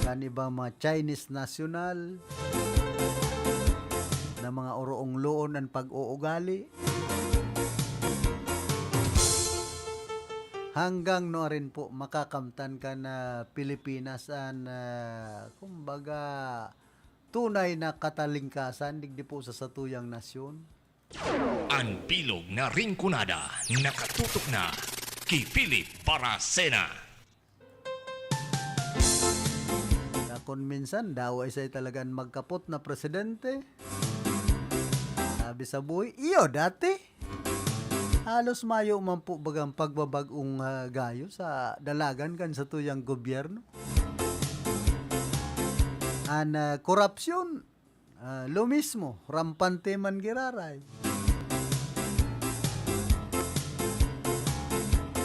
Kan ibang mga Chinese national na mga oroong-loon an pag-uugali. Hanggang nuarin po makakamtan kan, ah, Pilipinas an, ah, kumbaga, tunay na katalingkasan digdi po sa satuyang nasyon? An bilog na Rinconada nakatutok na ki Philip Baracena. Na kun minsan, dawa isay talagang magkapot na presidente. Sabi sa buhay, iyo, dati. Halos mayo man po bagang pagbabag-ong, ah, gayo sa dalagan kan satuyang gobyerno. An, ah, korapsyon, ah, lo mismo, rampante man giraray.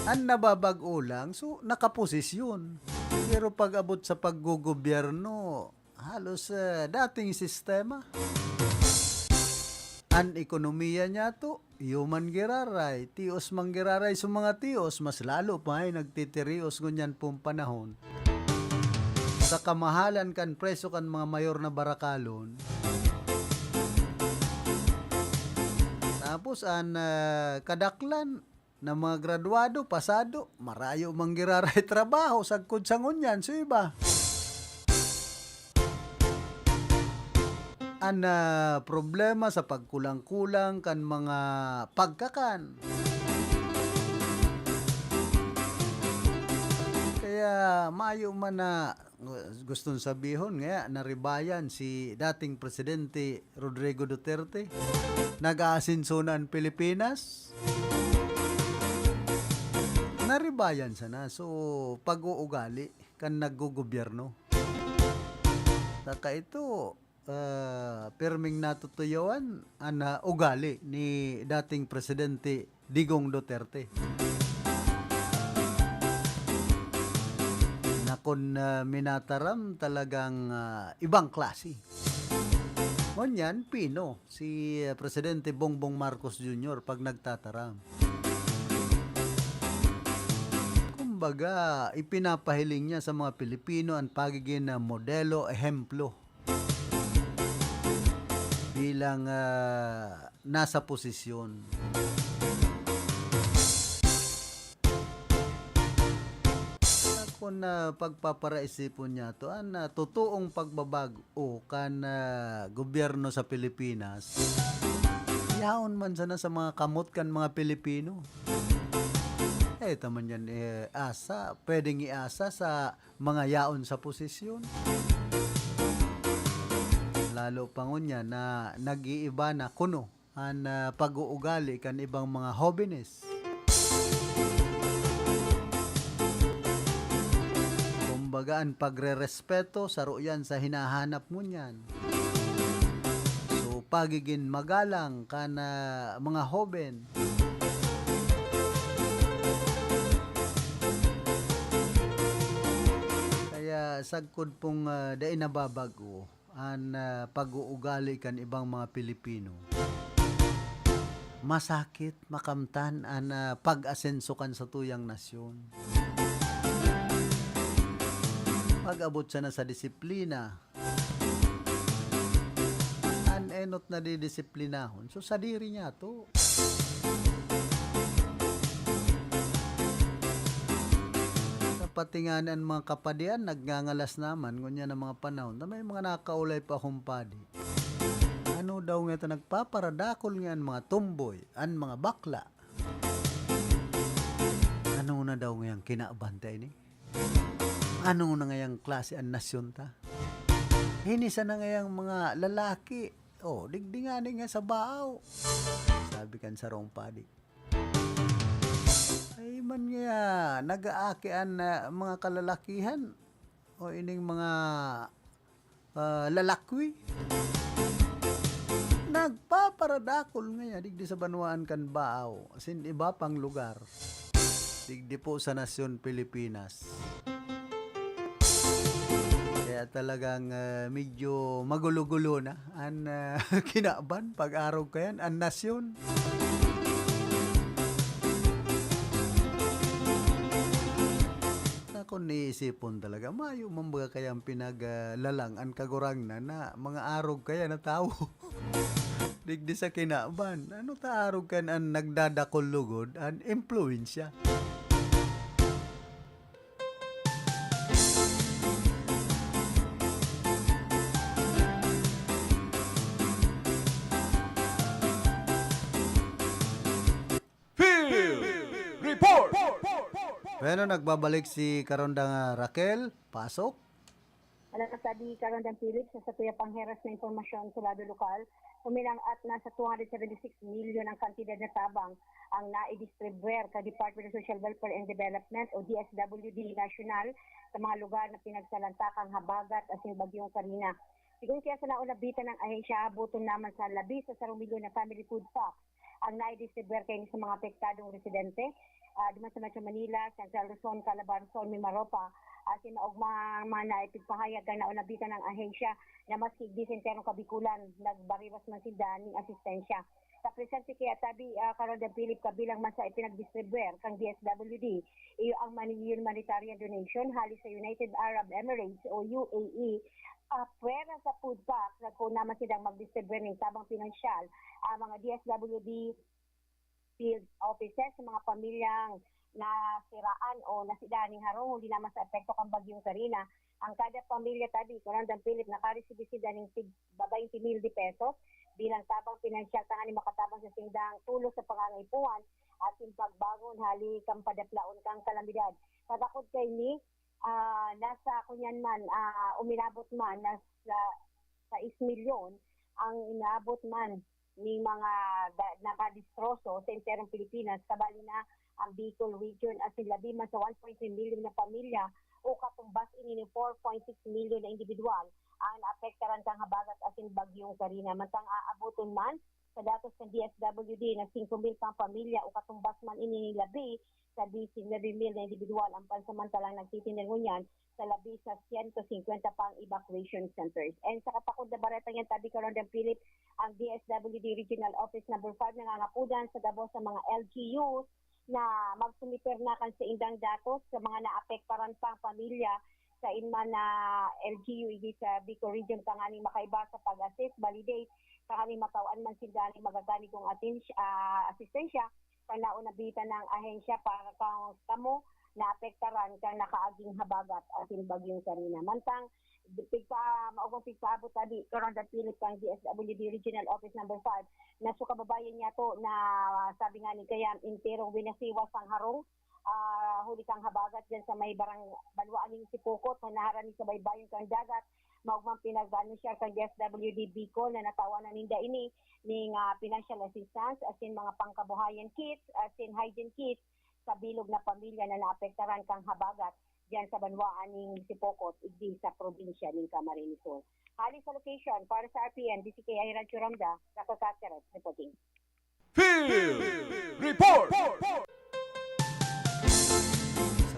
An nababag-o lang, so, nakaposisyon. Pero pag-abot sa paggogobyerno, halos, ah, dating sistema. An ekonomiya niyato, iyo man giraray, tios man giraray sa mga tios, mas lalo pa ay nagtitirios ngunyan pong panahon. Sa kamahalan kan presyo kan mga mayor na barakalon. Tapos an, ah, kadaklan na mga graduado, pasado, marayo man giraray trabaho sagkod sa ngunyan, so iba. An, ah, problema sa pagkulang-kulang kan mga pagkakan. Kaya mayo man na, gustong sabihon, ngaya naribayan si dating Presidente Rodrigo Duterte. Nag-aasenso na an Pilipinas. Naribayan sana. So, pag-uugali kan naggogobyerno. Saka ito, ah, pirming natutuyawan an, ah, ugali ni dating Presidente Digong Duterte. Na kun, ah, minataram talagang, ah, ibang klase. Ngunyan, pino si, ah, Presidente Bongbong Marcos Junior pag nagtataram. Kumbaga, ipinapahiling niya sa mga Pilipino an pagiging, ah, modelo, ehemplo bilang, ah, nasa posisyon. Kun, ah, pagpaparaisipon niyato an, ah, totoong pagbabago kan, ah, gobyerno sa Pilipinas, yaon man sana sa mga kamot kan mga Pilipino. Eh, ito man yan, eh, asa, pwedeng iasa sa mga yaon sa posisyon. Lalo pa ngunyan na nag-iiba na kuno an, ah, pag-uugali kan ibang mga hobenes. Kumbaga, an pagrerespeto, saro yan sa hinahanap ngunyan. So, pagigin magalang kan, ah, mga hoben. Kaya sagkod pong, ah, dai nababago an, ah, pag-uugali kan ibang mga Pilipino, masakit makamtan an, ah, pag-asenso kan satuyang nasyon. Pag-abot sana sa disiplina, an enot na didisiplinahon, so sadiri niyato. Sa pati ngani an mga kapadian, nagngangalas naman, ngunyan an mga panahon na may mga nakaulay pa akong padi. Ano daw ngeta nagpaparadakol nga an mga tomboy, an mga bakla? Ano na daw ngayang kinaban ta ini? Ano na ngayang klase an nasyon ta? Hini sana ngayang mga lalaki, oh, digdi ngani nga sa baaw, sabi kan sarong padi. Ay man ngaya, nag-aaki an, ah, mga kalalakihan o ining mga, ah, lalakwi. Nagpaparadakol ngaya digdi sa banwaan kan baaw, asin iba pang lugar. Digdi po sa nasyon Pilipinas. Kaya talagang, ah, medyo magulo-gulo na an, ah, kinaban, pag-arog kayan, an nasyon. Na kun iisipon talaga, mayo man baga kayang pinag-, ah, lalang an Kagurangnan na mga arog kaya na tawo. Digdi sa kinaban, ano ta arog kan an nagdadakol lugod an impluwensya? Field Report! Bueno, nagbabalik si Karondang Raquel. Pasok. Alang sa di Karondang Felix, sa satuya pang heras na impormasyon sa lado lokal, Huminang at nasa two hundred seventy-six million ang kantidad na tabang ang naidistribuer kan Department of Social Welfare and Development o D S W D National sa mga lugar na pinagsalantakang habagat asin Bagyong Karina. Sigon kaya sa naon nabitan nin ahensya, haboton na man sa labi sa sarong milyon na family food packs ang naidistribuer kaini sa mga apektadong residente, ah, duman sa Metro Manila, Central Luzon, Calabarzon, Mimaropa, asin maogma man na ipigpahayag kan naon nabitan nin ahensya na maski digdi sa enterong Kabikulan, nagbariwas man sinda nin asistensya. Sa presente kaya tabi, ah, Karonda Philip, kabilang man sa ipinagdistribuer kan D S W D, iyo ang mani-, humanitarian donation hali sa United Arab Emirates o U A E. Ah, pwera sa food packs, nagpoon naman silang magdistribuer nin tabang pinansyal ang mga D S W D field offices sa mga pamilyang nasiraan o nasida ning harong huli naman sa epekto kan Bagyong Karina. Ang kada pamilya tabi, Karonda Philip, nakaresibi sinda nin tig babaynte mil de pesos bilang tabang pinansyal tanganing makatabang sa sindang tulos sa pangangaipuhan asin pagbangon hali kan padaplaon kan kalamidad. Sa takod kaini, ah, nasa, kunyan man, ah, uminabot man na sa sais milyon ang inabot man ning mga da-, nakadistroso sa enterong Pilipinas, kabali na ang Bicol Region, asin labi man sa one point three milyon na pamilya o katumbas ini nin four point six milyon na indibidwal ang naapektaran kan habagat asin Bagyong Karina. Mantang aaboton man sa datos kan D S W D na singko mil pang pamilya o katumbas man ini nin labi sa disinwebe mil na indibidwal ang pansamantalang nagtitinding ngunyan sa labi sa siyento singkwenta pang evacuation centers. And sa katakod na bareta niyan, tabi, Karonda Philip, ang D S W D Regional Office Number five nangangapodan sa gabos sa mga L G Us na magsumiter na kan saindang datos sa mga naapektaran pang pamilya sa inman na L G U, igdi sa Bicol Region, tanganing makaiba sa pag-assist, validate, tanganing matawan man sinda nin magaganigong atens-, ah, asistensya kan naon nabitan nin ahensya para kan kamo naapektaran kan nakaaging habagat asin Bagyong Karina. Mantang pigpa-, maogmang pigpaabot tabi, Karonda Philip, kan D S W D Regional Office Number five, na sa kababayan niyato na sabi nga ni kaya enterong winasiwas ang harong, ah, huli kan habagat diyan sa may barang-, banwaan nin Sipocot na naharani sa baybayon kan dagat. Maogmang pinag-anunsiyar kan D S W D Bicol na natawan na ninda ini ning, ah, financial assistance asin mga pangkabuhayan kits asin hygiene kits sa bilog na pamilya na naapektaran kan habagat diyan sa banwaan nin Sipocot, igdi sa probinsya nin Camarines Sur. Hali sa location, para sa R P N, D C K I Radyo Ramda, Raquel Caceres, reporting. Field Report!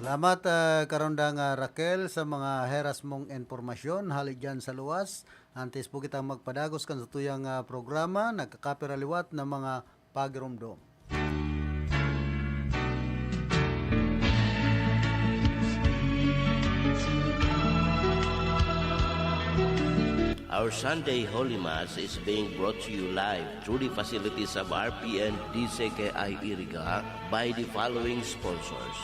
Salamat, ah, Karondang, ah, Raquel, sa mga heras mong impormasyon hali dyan sa luwas. Antes po kitang magpadagos kan satuyang, ah, programa, nagkakapira liwat na mga pagiromdom. Our Sunday Holy Mass is being brought to you live through the facilities of R P N D C K I Iriga by the following sponsors: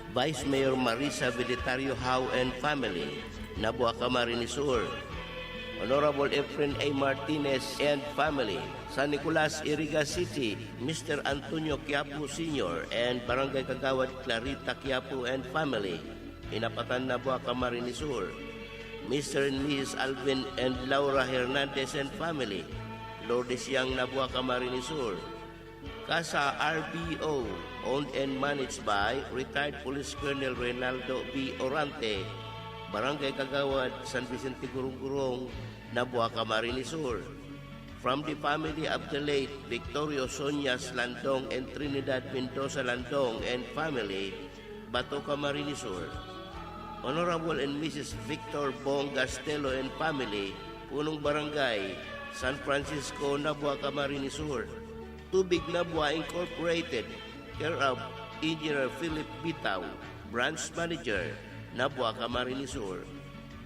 Vice Mayor Marisa Velitario Howe and family, Nabua, Camarines Sur; Honorable Efren A Martinez and family, San Nicolas, Iriga City; Mister Antonio Quiapo Senior and Barangay Kagawad Clarita Quiapo and family, Inapatan, Nabua, Camarines Sur; Mister and Missus Alvin and Laura Hernandez and family, Lourdes Yang, Nabua, Camarines Sur; Casa R B O, owned and managed by retired Police Colonel Reynaldo B Orante, Barangay Kagawad, San Vicente Gurong-Gurong, Nabua, Camarines Sur. From the family of the late Victorio Sonias Landong and Trinidad Mendoza Landong and family, Bato, Camarines Sur. Honorable and Missus Victor Bong Gastelo and family, Punong Barangay, San Francisco, Nabua, Camarines Sur. Tubig Nabua Incorporated, care of Engineer Philip Bitaw, Branch Manager, Nabua, Camarines Sur.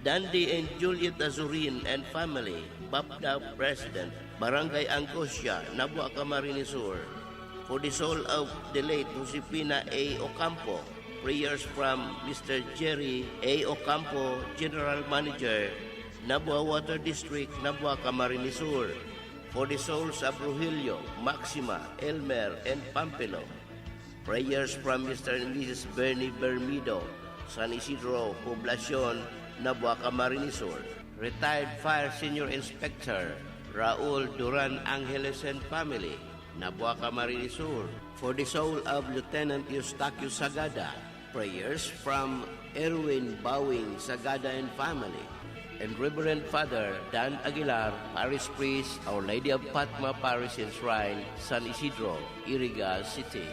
Dandy and Juliet Azurin and family, BAPDA President, Barangay Angosia, Nabua, Camarines Sur. For the soul of the late Josefina A Ocampo, prayers from Mister Jerry A Ocampo, General Manager, Nabua Water District, Nabua, Camarines Sur. For the souls of Rogelio, Maxima, Elmer, and Pampilo. Prayers from Mister and Missus Bernie Bermido, San Isidro Poblacion, Nabua, Camarines Sur. Retired Fire Senior Inspector Raul Duran Angeles and family, Nabua, Camarines Sur. For the soul of Lieutenant Eustaquio Sagada, prayers from Erwin Bawing Sagada and family, and Reverend Father Dan Aguilar, Parish Priest, Our Lady of Fatma Parish and Shrine, San Isidro, Iriga City.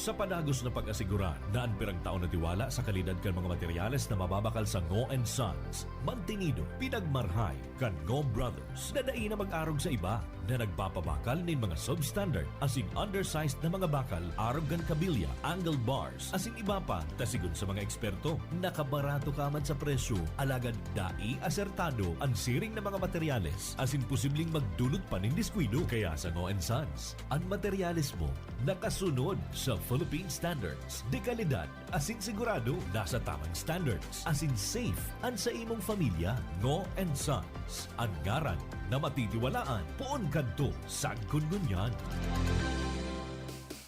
Sa padagos na pag-asigurar na an pirang taon na tiwala sa kalidad kan mga materyales na mababakal sa Ngo and Sons, mantinido, pinagmarhay kan Ngo Brothers na dai na mag-arog sa iba na nagpapabakal nin mga substandard asin undersized na mga bakal arog kan kabilya, angle bars, asin iba pa, ta sigon sa mga eksperto, nakabarato ka man sa presyo, alagad dai asertado an siring na mga materyales asin posibleng magdulot pa nin diskuido. Kaya sa Ngo and Sons, an materyales mo nakasunod sa Philippine Standards de Kalidad asin sigurado nasa tamang standards asin safe an sa imong pamilya. Ngo and Sons, an ngaran na matitiwalaan poon kadto sagkod ngunyan.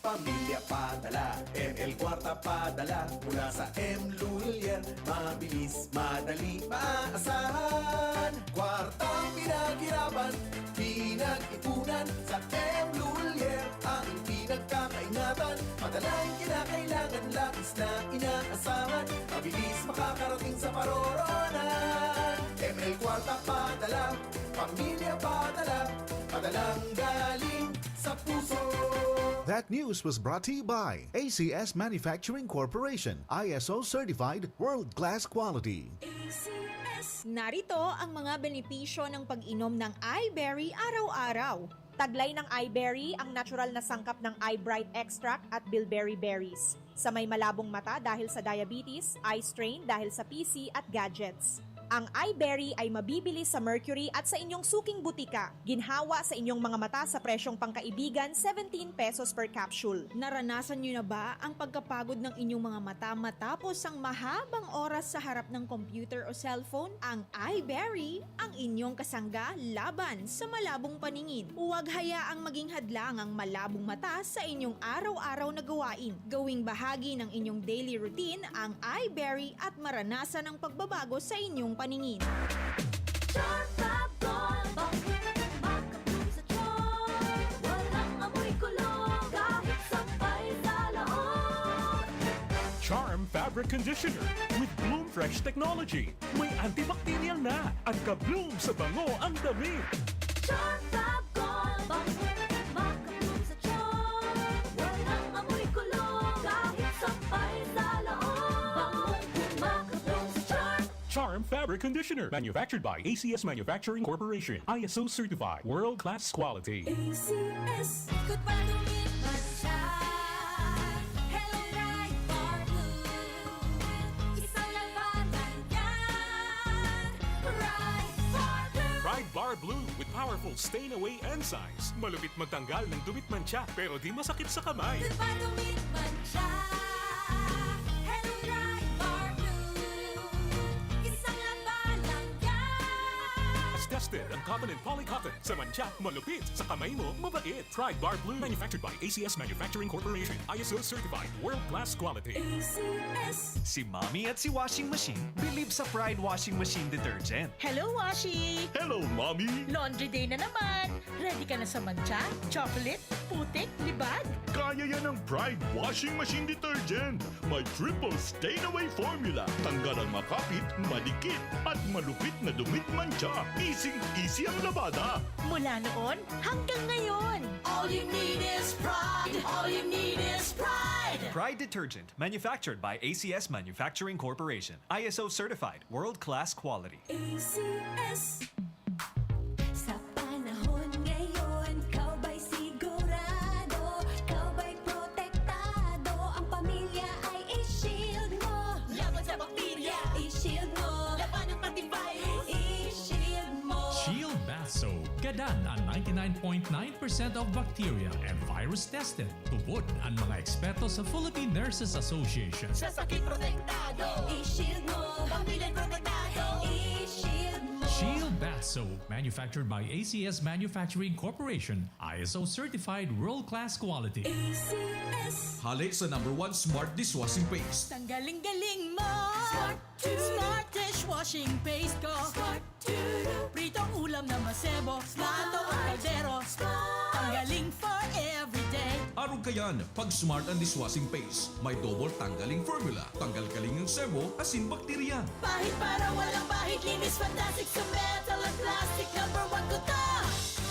Pamilya padala, M L Kwarta padala, mula sa M Lulier, mabilis, madali, maaasahan. Kwartang pinaghirapan, pinag-ipunan, sa M Lulier ang pinagkakaingatan. Padalang kinakailangan, labis na inaasahan, mabilis makakarating sa paroroonan. M L Kwarta padala, pamilya padala, padalang galing sa puso. That news was brought to you by A C S Manufacturing Corporation, I S O certified, world class quality. Narito ang mga benepisyo ng pag-inom ng iBerry araw-araw. Taglay ng iBerry ang natural na sangkap ng iBright extract at bilberry berries. Sa may malabong mata dahil sa diabetes, eye strain dahil sa P C at gadgets. Ang iBerry ay mabibili sa Mercury at sa inyong suking butika. Ginhawa sa inyong mga mata sa presyong pangkaibigan, seventeen pesos per capsule. Naranasan nyo na ba ang pagkapagod ng inyong mga mata matapos ang mahabang oras sa harap ng computer o cellphone? Ang iBerry, ang inyong kasangga laban sa malabong paningin. Huwag hayaang maging hadlang ang malabong mata sa inyong araw-araw na gawain. Gawing bahagi ng inyong daily routine ang iBerry at maranasan ang pagbabago sa inyong paningin. Charm Fab Gold, bangkong makabloom sa charm. Walang amoy kulog, kahit sampay sa laot. Charm Fabric Conditioner with Bloom Fresh Technology. May antibacterial na at ka-bloom sa bango ang damit. Charm Fab Gold, bangkong makabloom sa charm. Walang amoy kulog, kahit sampay sa laot. Bangkong makabloom sa charm. Charm Fabric Conditioner. Manufactured by A C S Manufacturing Corporation. I S O certified. World class quality. A C S. Ikot pa, dumit man siya. Hello, Pride Bar Blue. Isang labanan yan. Pride Bar Blue. Pride Bar Blue with powerful stain away enzymes. Malupit magtanggal ng dumit mantsa pero di masakit sa kamay. Ikot pa, dumit man siya. Hello, Pride Bar Blue. Isang labanan yan. Tested ang cotton and polycotton. Sa mantsa, malupit. Sa kamay mo, mabait. Pride Bar Blue. Manufactured by A C S Manufacturing Corporation. I S O certified. World class quality. A C S. Si Mommy at si Washing Machine believe sa Pride Washing Machine Detergent. Hello, Washi! Hello, Mommy! Laundry day na naman! Ready ka na sa mantsa, chocolate, putik, libag? Kaya yan ng Pride Washing Machine Detergent. May triple stain away formula. Tanggal ang makapit, madikit, at malupit na dumit mantsa. Easy-easy ang labada. Mula noon hanggang ngayon! All you need is pride. All you need is pride. Pride Detergent, manufactured by A C S Manufacturing Corporation. I S O certified, world-class quality. A C S. Sa panahon ngayon, ikaw ba'y sigurado? Ikaw ba'y protektado? Ang pamilya ay i-shield mo. Laban sa bakterya, i-shield mo. Laban ng antivirus, i-shield mo. Shield Bath Soap. Gadan ang ninety-nine point nine percent of bacteria and virus tested. Tubod ang mga eksperto sa Philippine Nurses Association. Sa sakit protektado, i-shield mo. Pamilya protektado, i-shield mo. Peel Bath Soap, manufactured by A C S Manufacturing Corporation, I S O certified world-class quality. A C S. Hale sa number one smart dishwashing paste. Tanggaling-galing mo! Smart to. Smart dishwashing paste ko. Smart to. Pritong ulam na masebo. Smart. Plato o kaldero. Smart. Tanggaling for everyday. Arog kayan, pag Smart ang dishwashing paste. May double tanggaling formula. Tanggal galing ang sebo, asin bakterya. Pahid para walang bahid, linis fantastic sa metal at plastic. Number one ko to.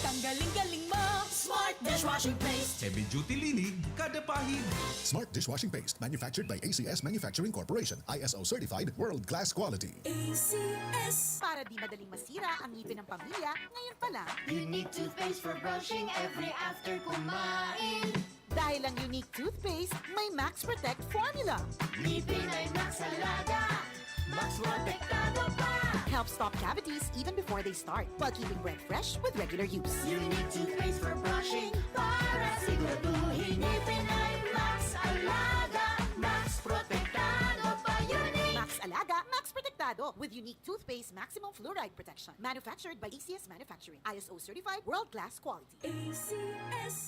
Tanggaling galing mo, Smart Dishwashing Paste. Heavy duty linig, kada pahid. Smart Dishwashing Paste, manufactured by A C S Manufacturing Corporation, I S O certified, world class quality. A C S. Para di madaling masira ang ngipin ng pamilya, ngayon pa lang. Unique toothpaste for brushing every after kumain. Dahil ang Unique Toothpaste may Max Protect Formula. Ngipin ay Max Alaga, Max Protektado pa. Helps stop cavities even before they start, while keeping breath fresh with regular use. Unique Toothpaste for brushing para siguraduhin ngipin ay Max Alaga, Max Protektado pa. Unique. Max Alaga, Max Protektado with Unique Toothpaste Maximum Fluoride Protection. Manufactured by A C S Manufacturing. I S O certified, world-class quality. A C S.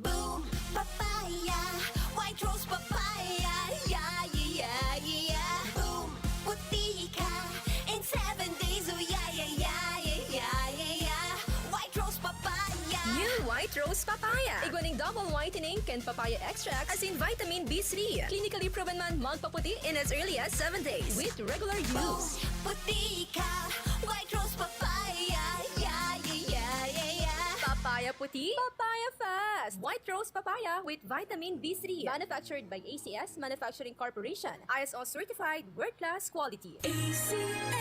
Boom! Papaya! White Rose Papaya! Yeah, yeah, yeah, yeah! Boom! Puti ka in seven days! Oh, yeah, yeah, yeah, yeah, yeah, yeah, yeah! White Rose Papaya! New White Rose Papaya. Igwa nin double whitening kan papaya extract asin vitamin B three. Clinically proven man magpaputi in as early as seven days with regular use. Boom! Puti ka! White Rose Papaya! Yeah, yeah, yeah, yeah, yeah! Papaya puti, papaya fast! White Rose Papaya with vitamin B three. Manufactured by A C S Manufacturing Corporation. I S O certified, world-class quality. A C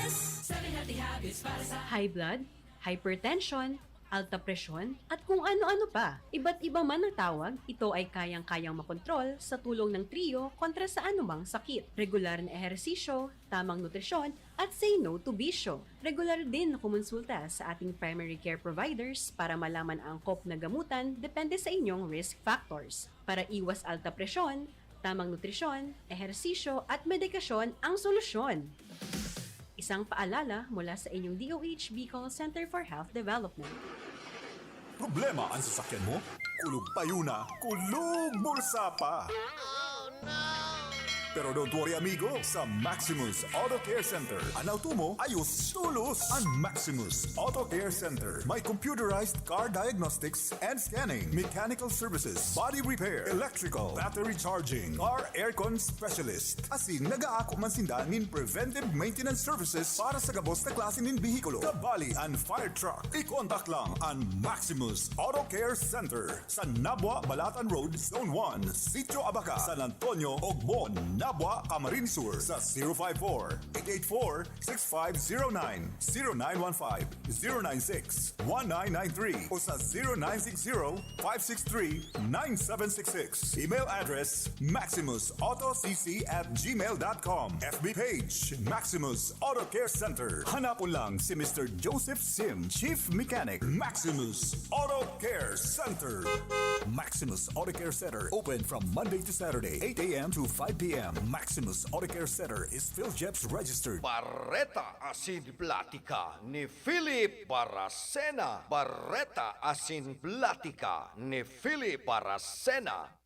S. Seven healthy habits para sa high blood, hypertension, alta presyon, at kung ano-ano pa. Iba't iba man ang tawag, ito ay kayang-kayang makontrol sa tulong ng Trio kontra sa anumang sakit. Regular na ehersisyo, tamang nutrisyon, at say no to bisyo. Regular din na kumonsulta sa ating primary care providers para malaman ang angkop na gamutan depende sa inyong risk factors. Para iwas alta presyon, tamang nutrisyon, ehersisyo, at medikasyon ang solusyon. Isang paalala mula sa inyong D O H Bicol Center for Health Development. Problema an sasakyan mo? Kulog payo na, kulog bulsa pa! Pero don't worry, amigo, sa Maximus Auto Care Center, an auto mo ayos tolos. An Maximus Auto Care Center may computerized car diagnostics and scanning, mechanical services, body repair, electrical, battery charging, car aircon specialist. Asin nagaako man sinda nin preventive maintenance services para sa gabos na klase nin behikulo, kabali an fire truck. I-contact lang an Maximus Auto Care Center sa Nabua, Balatan Road, Zone one, Sitio Abaca, San Antonio, Ogbo, Nabua, Camarines Sur sa zero five four, eight eight four, six five zero nine, zero nine one five, zero nine six, one nine nine three o sa zero nine six zero, five six three, nine seven six six. Email address, maximus auto c c at gmail dot com. F B page, Maximus Auto Care Center. Hanapon lang si Mister Joseph Sim, Chief Mechanic, Maximus Auto Care Center. Maximus Auto Care Center, open from Monday to Saturday, eight a m to five p m. Maximus Auto Care Center is PhilJeps registered. Bareta asin platika ni Philip Baracena. Bareta asin platika ni Philip Baracena.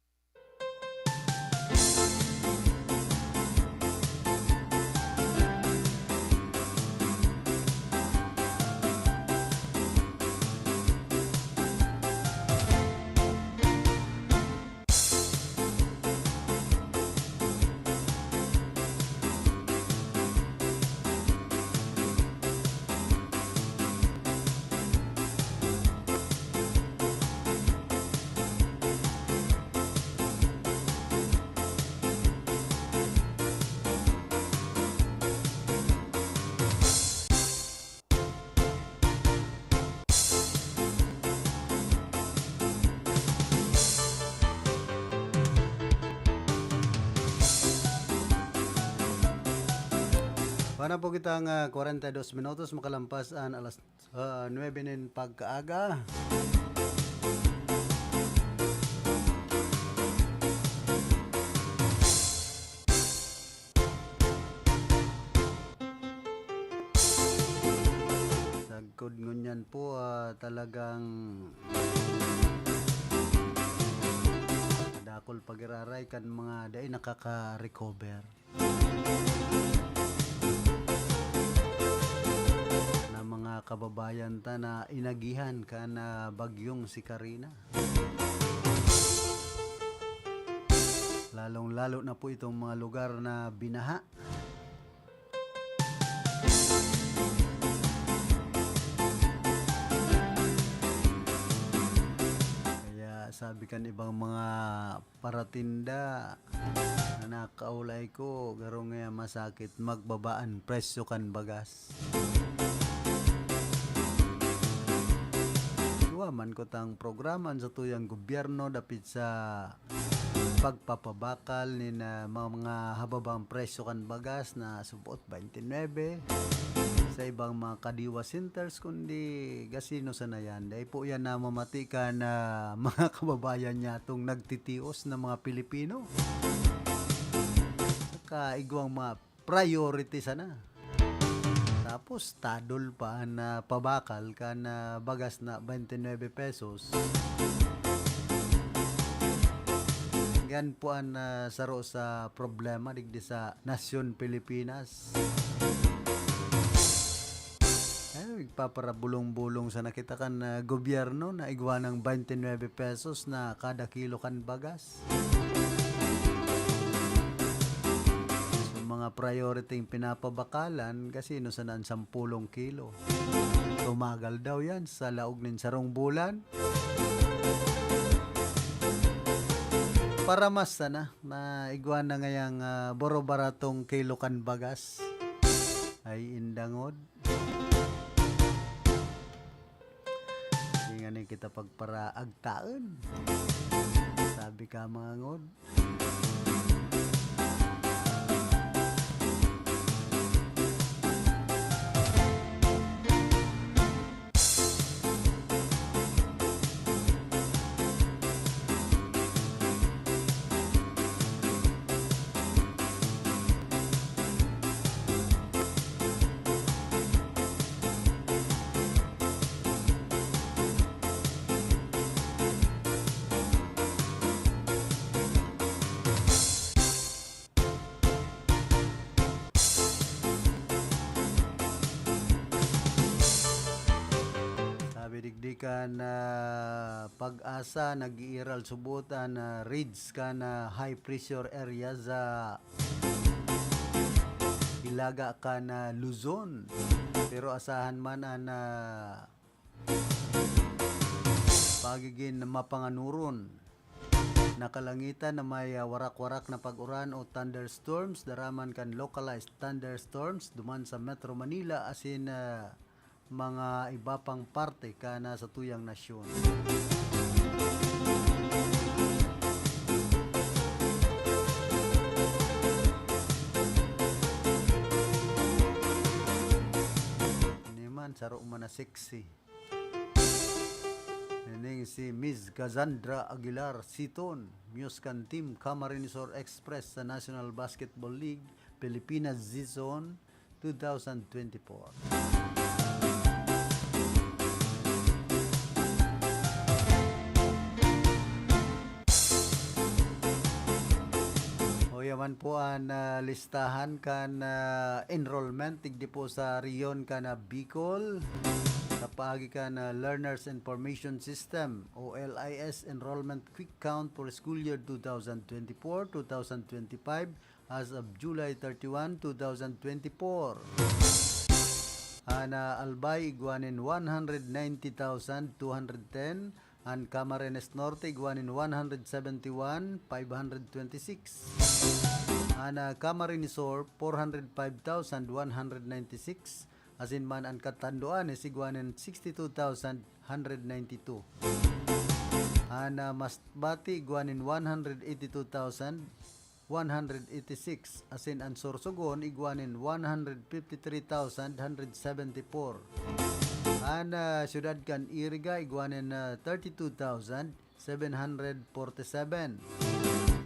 Wala na po kitang, ah, kwarenta y dos minutos makalampas an alas, ah, nuebe nin pagkaaga. Talagang dakul pag-iraray kan mga dai nakaka-recover na mga kababayan ta na inagihan kan, ah, bagyong si Karina. Lalong-lalo na po itong mga lugar na binaha. Kaya sabi kan ibang mga paratinda na nakaulay ko, garo ngaya masakit magbaba an presyo kan bagas. Igwa man ko tang programa an satuyang gobyerno dapit sa pagpapabakal nin, ah, mga hababang presyo kan bagas na subot twenty-nine sa ibang mga Kadiwa centers, kundi gasino sana yan. Dai po yan namamati kan mga kababayan nyatong nagtitios na mga Pilipino. Saka igwang mga priority sana. Tapos, tadol pa na pabakal kan bagas na twenty-nine pesos. Yan po an, ah, saro sa problema digdi sa nasyon Pilipinas. Ay, nagpaparabulong-bulong sana kita kan, ah, gobyerno na igwa ng twenty-nine pesos na kada kilo kan bagas. So, mga priority-ng pinapabakalan, gasino sana an sampulong kilo? Tumagal daw yan sa laog nin sarong bulan. Paramas sana na igwa na ngayang, ah, boro-baratong kilo kan bagas. Ay, indangod. Di nga ni kita pagparaagtaon. Sabi ka, mga ngod. Sabi digdi kan PAGASA, nag-iiral subot an reads kan high pressure area sa Hilaga kan Luzon. Pero asahan man an pagigin mapanganuron na kalangitan na may, ah, warak-warak na pag-uran o thunderstorms, daraman kan localized thunderstorms duman sa Metro Manila asin, ah, mga iba pang parte kan satuyang nasyon. Ini man, saro man na sexy. Nining si Miss Cassandra Aguilar Siton, muse kan Team Camarines Express sa National Basketball League, Pilipinas Season two thousand twenty-four. O, yaman po an, ah, listahan kan, ah, enrollment digdi po sa rehiyon kan, ah, Bicol. Sa paagi kan, ah, Learners Information System o L I S Enrollment Quick Count for School Year two thousand twenty-four, two thousand twenty-five as of July thirty-one, two thousand twenty-four. An, ah, Albay igwa nin one hundred ninety thousand two hundred ten, an Camarines Norte igwa nin one hundred seventy-one, five hundred twenty-six. An, ah, Camarines Sur, four hundred five thousand one hundred ninety-six. Asin man an Catanduanes igwa nin sixty-two thousand hundred ninety-two. An, ah, Masbate igwa nin one hundred eighty-two thousand one hundred eighty-six, asin an Sorsogon igwa nin one hundred fifty-three thousand hundred seventy-four. An, ah, siyudad kan Iriga igwa nin, ah, thirty-two thousand seven hundred forty-seven.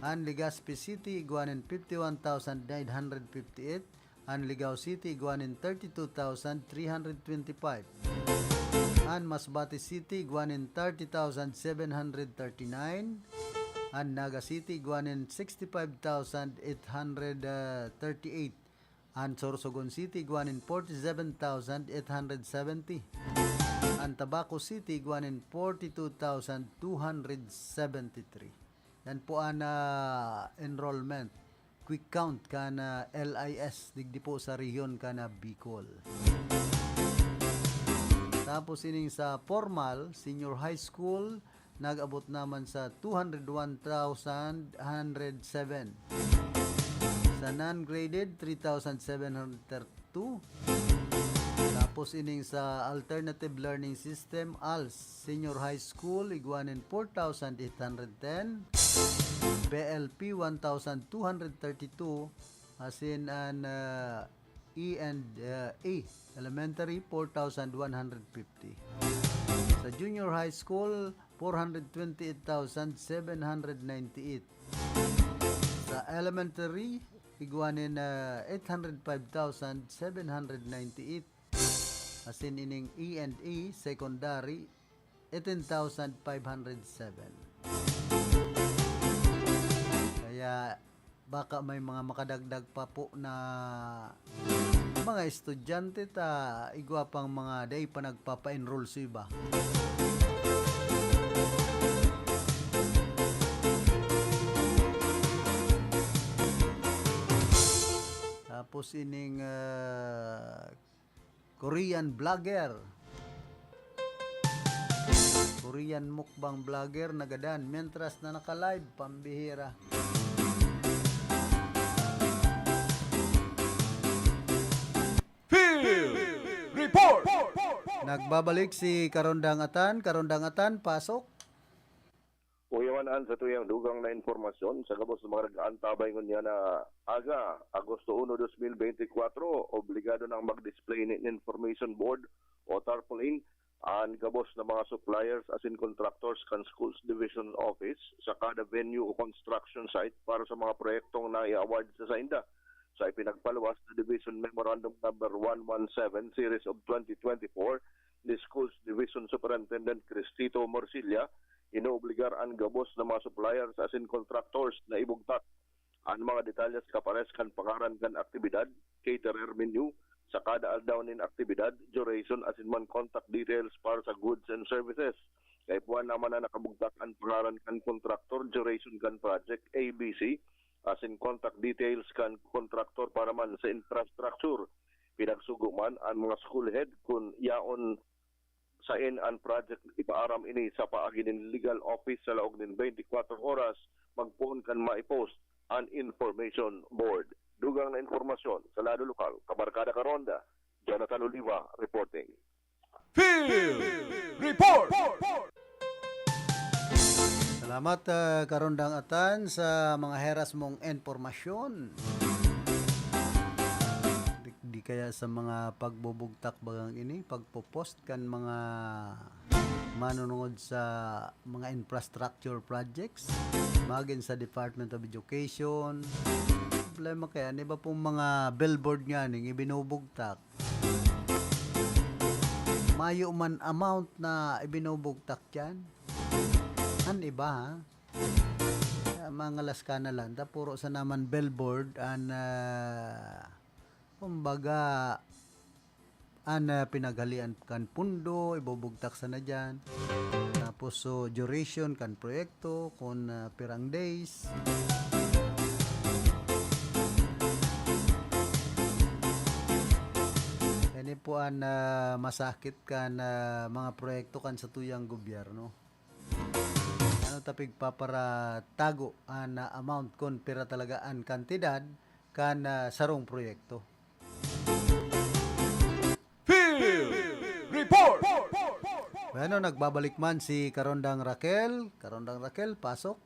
An Legazpi City igwa nin fifty-one thousand nine hundred fifty-eight. An Ligao City igwa nin thirty-two thousand three hundred twenty-five. An Masbate City igwa nin thirty thousand seven hundred thirty-nine. An Naga City igwa nin sixty-five thousand eight hundred thirty-eight. An Sorsogon City igwa nin forty-seven thousand eight hundred seventy. An Tabaco City igwa nin forty-two thousand two hundred seventy-three. Yan po an, ah, enrollment, quick count kan, ah, L I S digdi po sa rehiyon kan, ah, Bicol. Tapos ining sa formal, senior high school, nag-abot naman sa two hundred one thousand one hundred seven. Sa non-graded, three thousand seven hundred thirty-two. Tapos ining sa alternative learning system, als, senior high school, igwa nin four thousand eight hundred ten, B L P, one thousand two hundred thirty-two, asin an, ah, E and, ah, A, elementary, four thousand one hundred fifty. Sa junior high school, four hundred twenty-eight thousand seven hundred ninety-eight. Sa elementary, igwa nin, ah, eight hundred five thousand seven hundred ninety-eight. Asin ining E and A, secondary, eighteen thousand five hundred seven. Kaya baka may mga makadagdag pa po na mga estudyante ta igwa pang mga dai pa nagpapa-enroll sa iba. Tapos ining, ah, Korean vlogger. Korean mukbang vlogger nagadan mientras na naka-live, pambihira. Field Report! Nagbabalik si Karondang Atan. Karondang Atan, pasok. Uyawan an satuyang dugang na impormasyon sa gabos na mga nag-aantabay ngunyan na aga, Agosto uno, dos mil beintikwatro, obligado nang mag-display nin information board o tarpaulin an gabos na mga suppliers asin contractors kan Schools Division Office sa kada venue o construction site para sa mga proyektong nai-award sa sainda. Sa ipinagpaluwas na Division Memorandum Number one one seven Series of twenty twenty-four ni Schools Division Superintendent Cristito Morcilla, inoobligar an gabos na mga suppliers asin contractors na ibugtak an mga detalye sa kapares kan pangaran kan aktibidad, caterer, menu, sa kada aldaw nin aktibidad, duration asin man contact details para sa goods and services. Kaipuhan naman na nakabugtak an pangaran kan contractor, duration kan project, A B C, asin contact details kan contractor para man sa infrastructure. Pinagsugo man an mga school head kun yaon saen an project, ipaaram ini sa paagi nin legal office sa laog nin twenty-four oras, magpoon kan mai-post an information board. Dugang na impormasyon sa lado lokal, Kabarkada Karonda, Jonathan Oliva reporting. Field Report! Salamat, ah, Karondang Atan, sa mga heras mong impormasyon. Di, di kaya sa mga pagbubugtak bagang ini, pagpo-post kan mga manunungod sa mga infrastructure projects, magin sa Department of Education. Problema kaya, an iba pong mga billboard nga ning ibinubugtak, mayo man amount na ibinubugtak diyan. An iba, ha? Kaya mangalas ka na lang, ta puro sa naman billboard, an, ah, kumbaga, an, ah, pinaghalian kan pundo, ibubugtak sana diyan. Tapos, so, duration kan proyekto, kung, ah, pirang days. Ini po an, ah, masakit kan, ah, mga proyekto kan satuyang gobyerno. Ano ta pigpaparatago an, ah, amount kun pira talaga an kantidad kan, ah, sarong proyekto? Field Report! Bueno, nagbabalik man si Karondang Raquel. Karondang Raquel, pasok.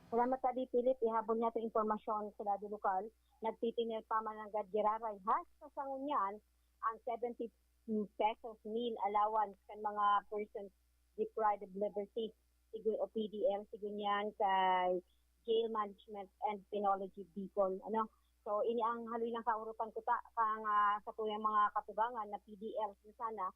Salamat, Adi Philip. Ihabol niya itong impormasyon sa lado lokal. Nagtitiner pa man nanggad giraray hasta sa ngunyan ang seventy pesos meal allowance kan mga persons deprived of liberty, sigun, o P D L, sigun yan kay Jail Management and Penology Bicol. Ano? So, ini ang haloy lang kaurukan ko ta, kang, ah, sa tuyang mga katugangan na P D L na sana,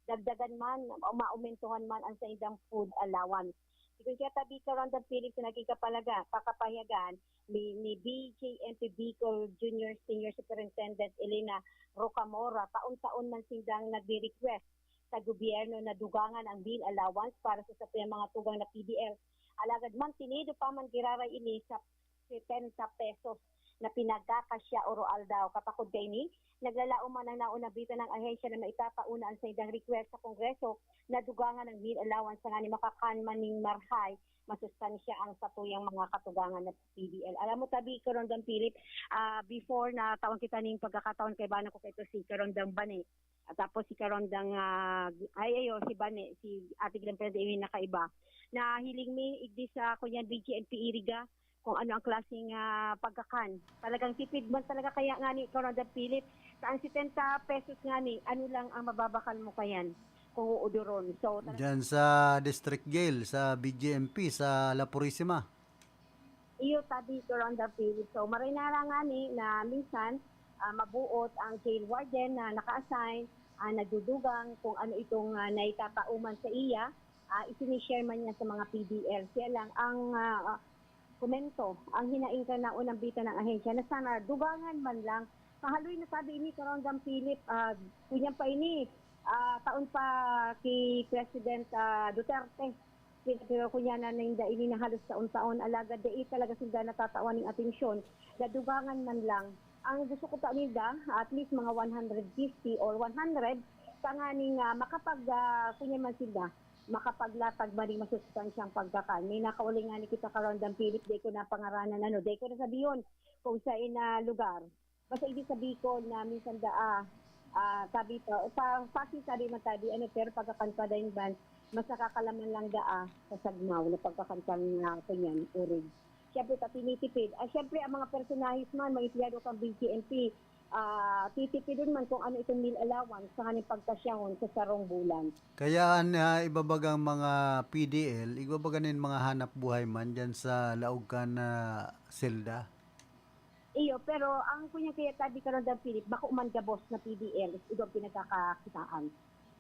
dagdagan man o maumentuhan man ang saindang food allowance. Sigon kaya tabi ka, Rondang Philip, sa naging kapalaga-, kakapayagan ni, ni B J M P Bicol Junior Senior Superintendent Elena Rocamora, taon-taon man sindang nagre-request sa gobyerno na dugangan ang meal allowance para sa satuyang mga tugang na P D L. Alagad mantinido pa man giraray ini sa setenta pesos na pinagkakasya oro-aldaw. Kapakod kaini, naglalaom man ang naunang bita ng ahensya na maitataon na ang saindang request sa Kongreso na dugangan ang meal allowance, tanganing makakan man nin marahay, masustansya ang satuyang mga katugangan na P D L. Alam mo, tabi, Karondang Philip, ah, before, natawan kita ning pagkakataon, kaibahan ko kaito si Karondang Bane, at tapos si Karondang, ah, ay, ayo, si Bane, si Ate Glenn Fred, yung nakaiba. Nahiling mi igdi sa, kunyan, B G M P Iriga, kung ano ang klaseng, ah, pagkakan. Talagang tipid man talaga kaya nga ni Karondang Philip. Sa ang setenta pesos nga ni, ano lang ang mababakal mo kayan kung uuduron? So, talaga Diyan sa District Jail, sa B G M P, sa La Purisima. Iyo, tabi, Karondang Philip. So, maray na lang nga ni na minsan, ah, mabuot ang jail warden na naka-assign, ah, nagdudugang kung ano itong, ah, naitatao man sa iya, ah, isinishare man niya sa mga P D L. Kaya lang, ang, ah, komento, ang hinaing kan naunang bita ng ahensya na sana dugangan man lang. Kahaloy na sabi ini, Karondang Philip, ah, kunyan pa ini, ah, taon pa ki President, ah, Duterte. Pero kunyan na ninda ini na halos taon-taon, alagad dai talaga sila natatawan ning atensyon. Nadugangan man lang. Ang gusto ko pa ninda, at least mga one hundred fifty or one hundred, tanganing, ah, makapag, ah, kunyan man sila, makapaglatag man ning masustansyang pagkakan. May nakauli nga ni kita, Karondang Philip, di ko na pangaranan, ano, di ko na sabiyon kung sa ina lugar. Basta ibig sabihin ko na minsan da, ah, ah, tabi to, sa Pasig tabi man tabi, ano, pero pagkakan pa din ban, mas nakakalaman lang da, ah, sa sagmaw na pagkakan pa nga, kunyan, urig. Siyempre, ta tinitipid. Ah, siyempre, ang mga personahes man, mga empleyado kang B G M P, ah, titipidon man kung ano itong meal allowance sa kaning pagkasyahon sa sarong bulan. Kaya an, ah, ibabagang mga P D L, ibabaga nin mga hanap buhay man diyan sa laog kan, ah, selda. Iyo, pero ang kunya kaya tabi, Karondang Philip, bako man gabos na P D L, igo ang pinagkakakitaan.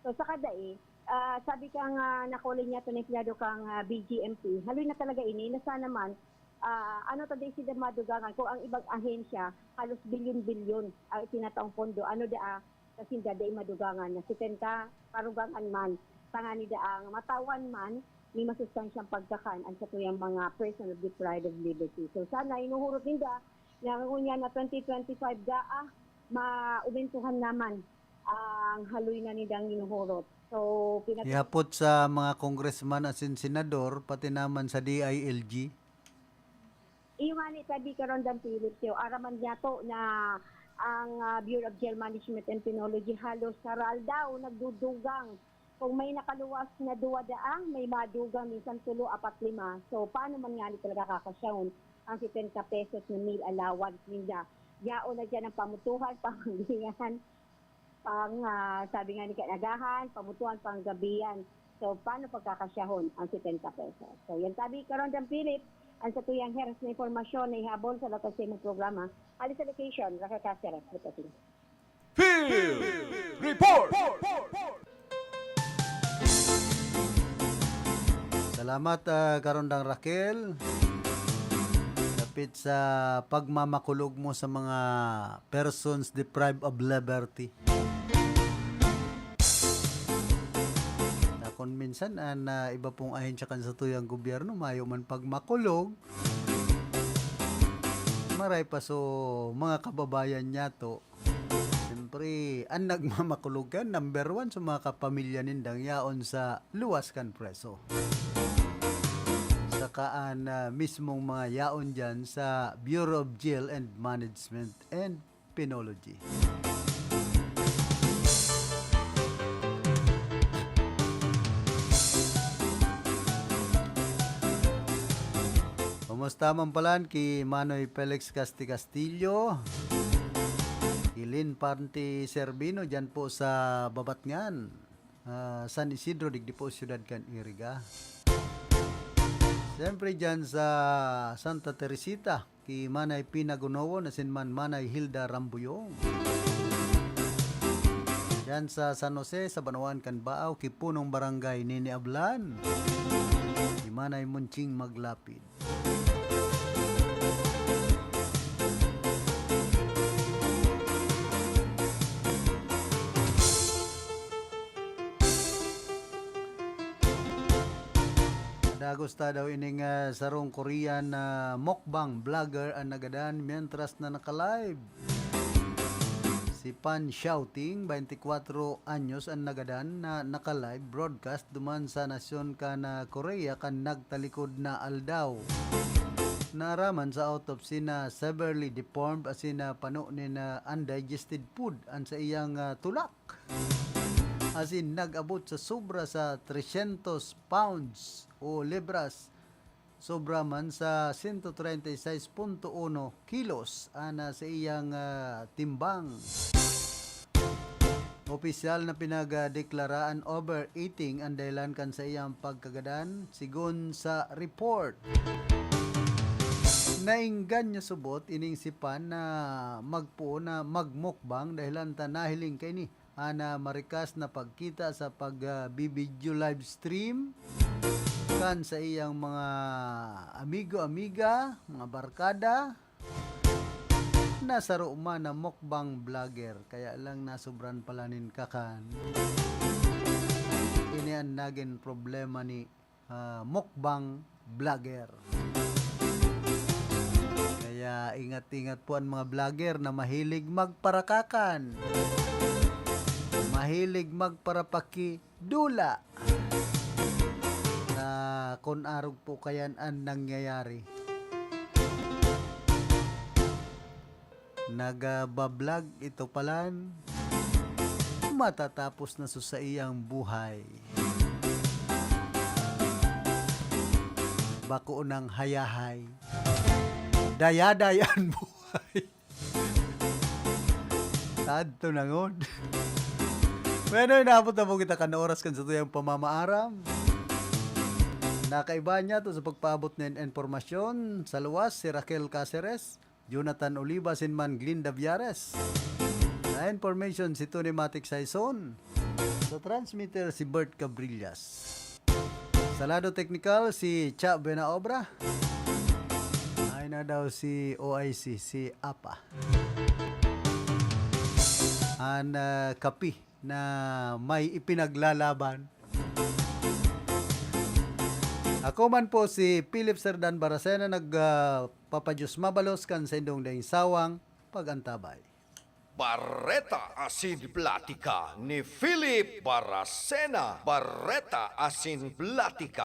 So, sa kadai, ah, sabi ka nga, nakuli niya to na empleyado kang, ah, B G M P, haloy na talaga ini, na sana man, ah, ano ta di sila madugangan, kung ang ibang ahensya, halos bilyon-bilyon ang itinataong pondo, ano daa, sa sinda dai madugangan na setenta, parugangan man, tanganing daang matawan man ni masustansyang pagkakan ang satuyang mga person of deprived of liberty. So, sana hinuhurot ninda na ngunyan na twenty twenty-five daa, maumentuhan naman ang haloy na nindang hinuhurot. So, pinag- Ihapot sa mga congressman asin senador, pati naman sa D I L G. Iyo nga ni tabi, Karondang Philip, yo, araman niya to na ang, ah, Bureau of Jail Management and Penology halos sa RAL daw nagdudugang. Kung may nakaluwas na duwa daang, may madugang minsan tulo, apat, lima. So, paano man nga ni talaga kakasyahon ang setenta pesos na meal allowance ninda? Yaon na diyan ang pamutuhan, pamanggihan, pang, ah, sabi nga ni kaagahan, pamutuhan, panggabihan. So, paano pagkakasyahon ang setenta pesos? So, yan tabi, Karondang Philip, ang satuyang heras na impormasyon na ihabol sa latas sa imong programa. Ali sa location, Raquel Caceres, reporting. Field Report! Salamat, ah, Karondang Raquel. Dapit sa pagmamakulog mo sa mga persons deprived of liberty. Na kung minsan, an, ah, iba pong ahensya kan satuyang gobyerno, mayo man pagmakulog. Maray pa so, mga kababayan niyato, siyempre, an nagmamakulog kan number one sa mga kapamilya nindang yaon sa luwas kan preso. Saka an, ah, mismong mga yaon diyan sa Bureau of Jail and Management and Penology. Kumusta man palan ki Manoy Felix Casti Castillo, ki Lin Panti Servino, dyan po sa Babatngan, ah, San Isidro, digdi po siyudad kan Iriga. Siyempre, dyan sa Santa Teresita, ki Manay Pina Gunowon, asin man Manay Hilda Rambuyong. Diyan sa San Jose, sa Banwaan kan Baao, Kipunong Barangay, Nini Ablan. Si Manay Munching Maglapid. Dagos ta daw ining, ah, sarong Korean na mukbang vlogger an nagadan mientras na naka-live. Si Pan Shouting, twenty-four anyos, an nagadan na naka-live broadcast duman sa nasyon kan, ah, Korea kan nagtalikod na aldaw. Naaraman sa autopsy na severely deformed asin na pano nin, ah, undigested food an saiyang, ah, tulak. Asin nag-abot sa sobra sa tresyentos pounds o libras, sobra man sa sento treinta y seis punto uno kilos an, ah, saiyang, ah, timbang. Opisyal na pinagdeklara an overeating an dahilan kan saiyang pagkagadan, sigon sa report. Naengganyo subot ining si Pan na magpoon na magmukbang dahilan ta nahiling kaini an, ah, marikas na pagkita sa pag, ah, bibidyo live stream kan saiyang mga amigo-amiga, mga barkada, na saro man na mukbang vlogger, kaya lang nasobran pala nin kakan. Ini an nagin problema ni, ah, mukbang vlogger. Kaya ingat-ingat po an mga vlogger na mahilig magparakakan, mahilig magparapaki, dula. Na kun arog po kayan an nangyayari. Nagbablog ito palan, matatapos na sa saiyang buhay. Bako nang hayahay. Dayaday an buhay. Sadto na ngon. Bueno, inaabot na po kita kan oras kan satuyang pamamaaram. Nakaiba niya to sa pagpaabot nin impormasyon sa luwas, si Raquel Caceres, Jonathan Oliva, asin man Glinda Viares. Sa information, si Tony Matic Saison. Sa transmitter, si Bert Cabrillas. Sa lado teknikal, si Cha Buenaobra. Ay na daw si O I C, si Apa. An, ah, kapi na may ipinaglalaban. Ako man po si Philip Serdan Baracena, nag, ah, papadiyos mabalos kan saindong daing sawang pag-antabay. Bareta asin Platika ni Philip Baracena. Bareta asin Platika.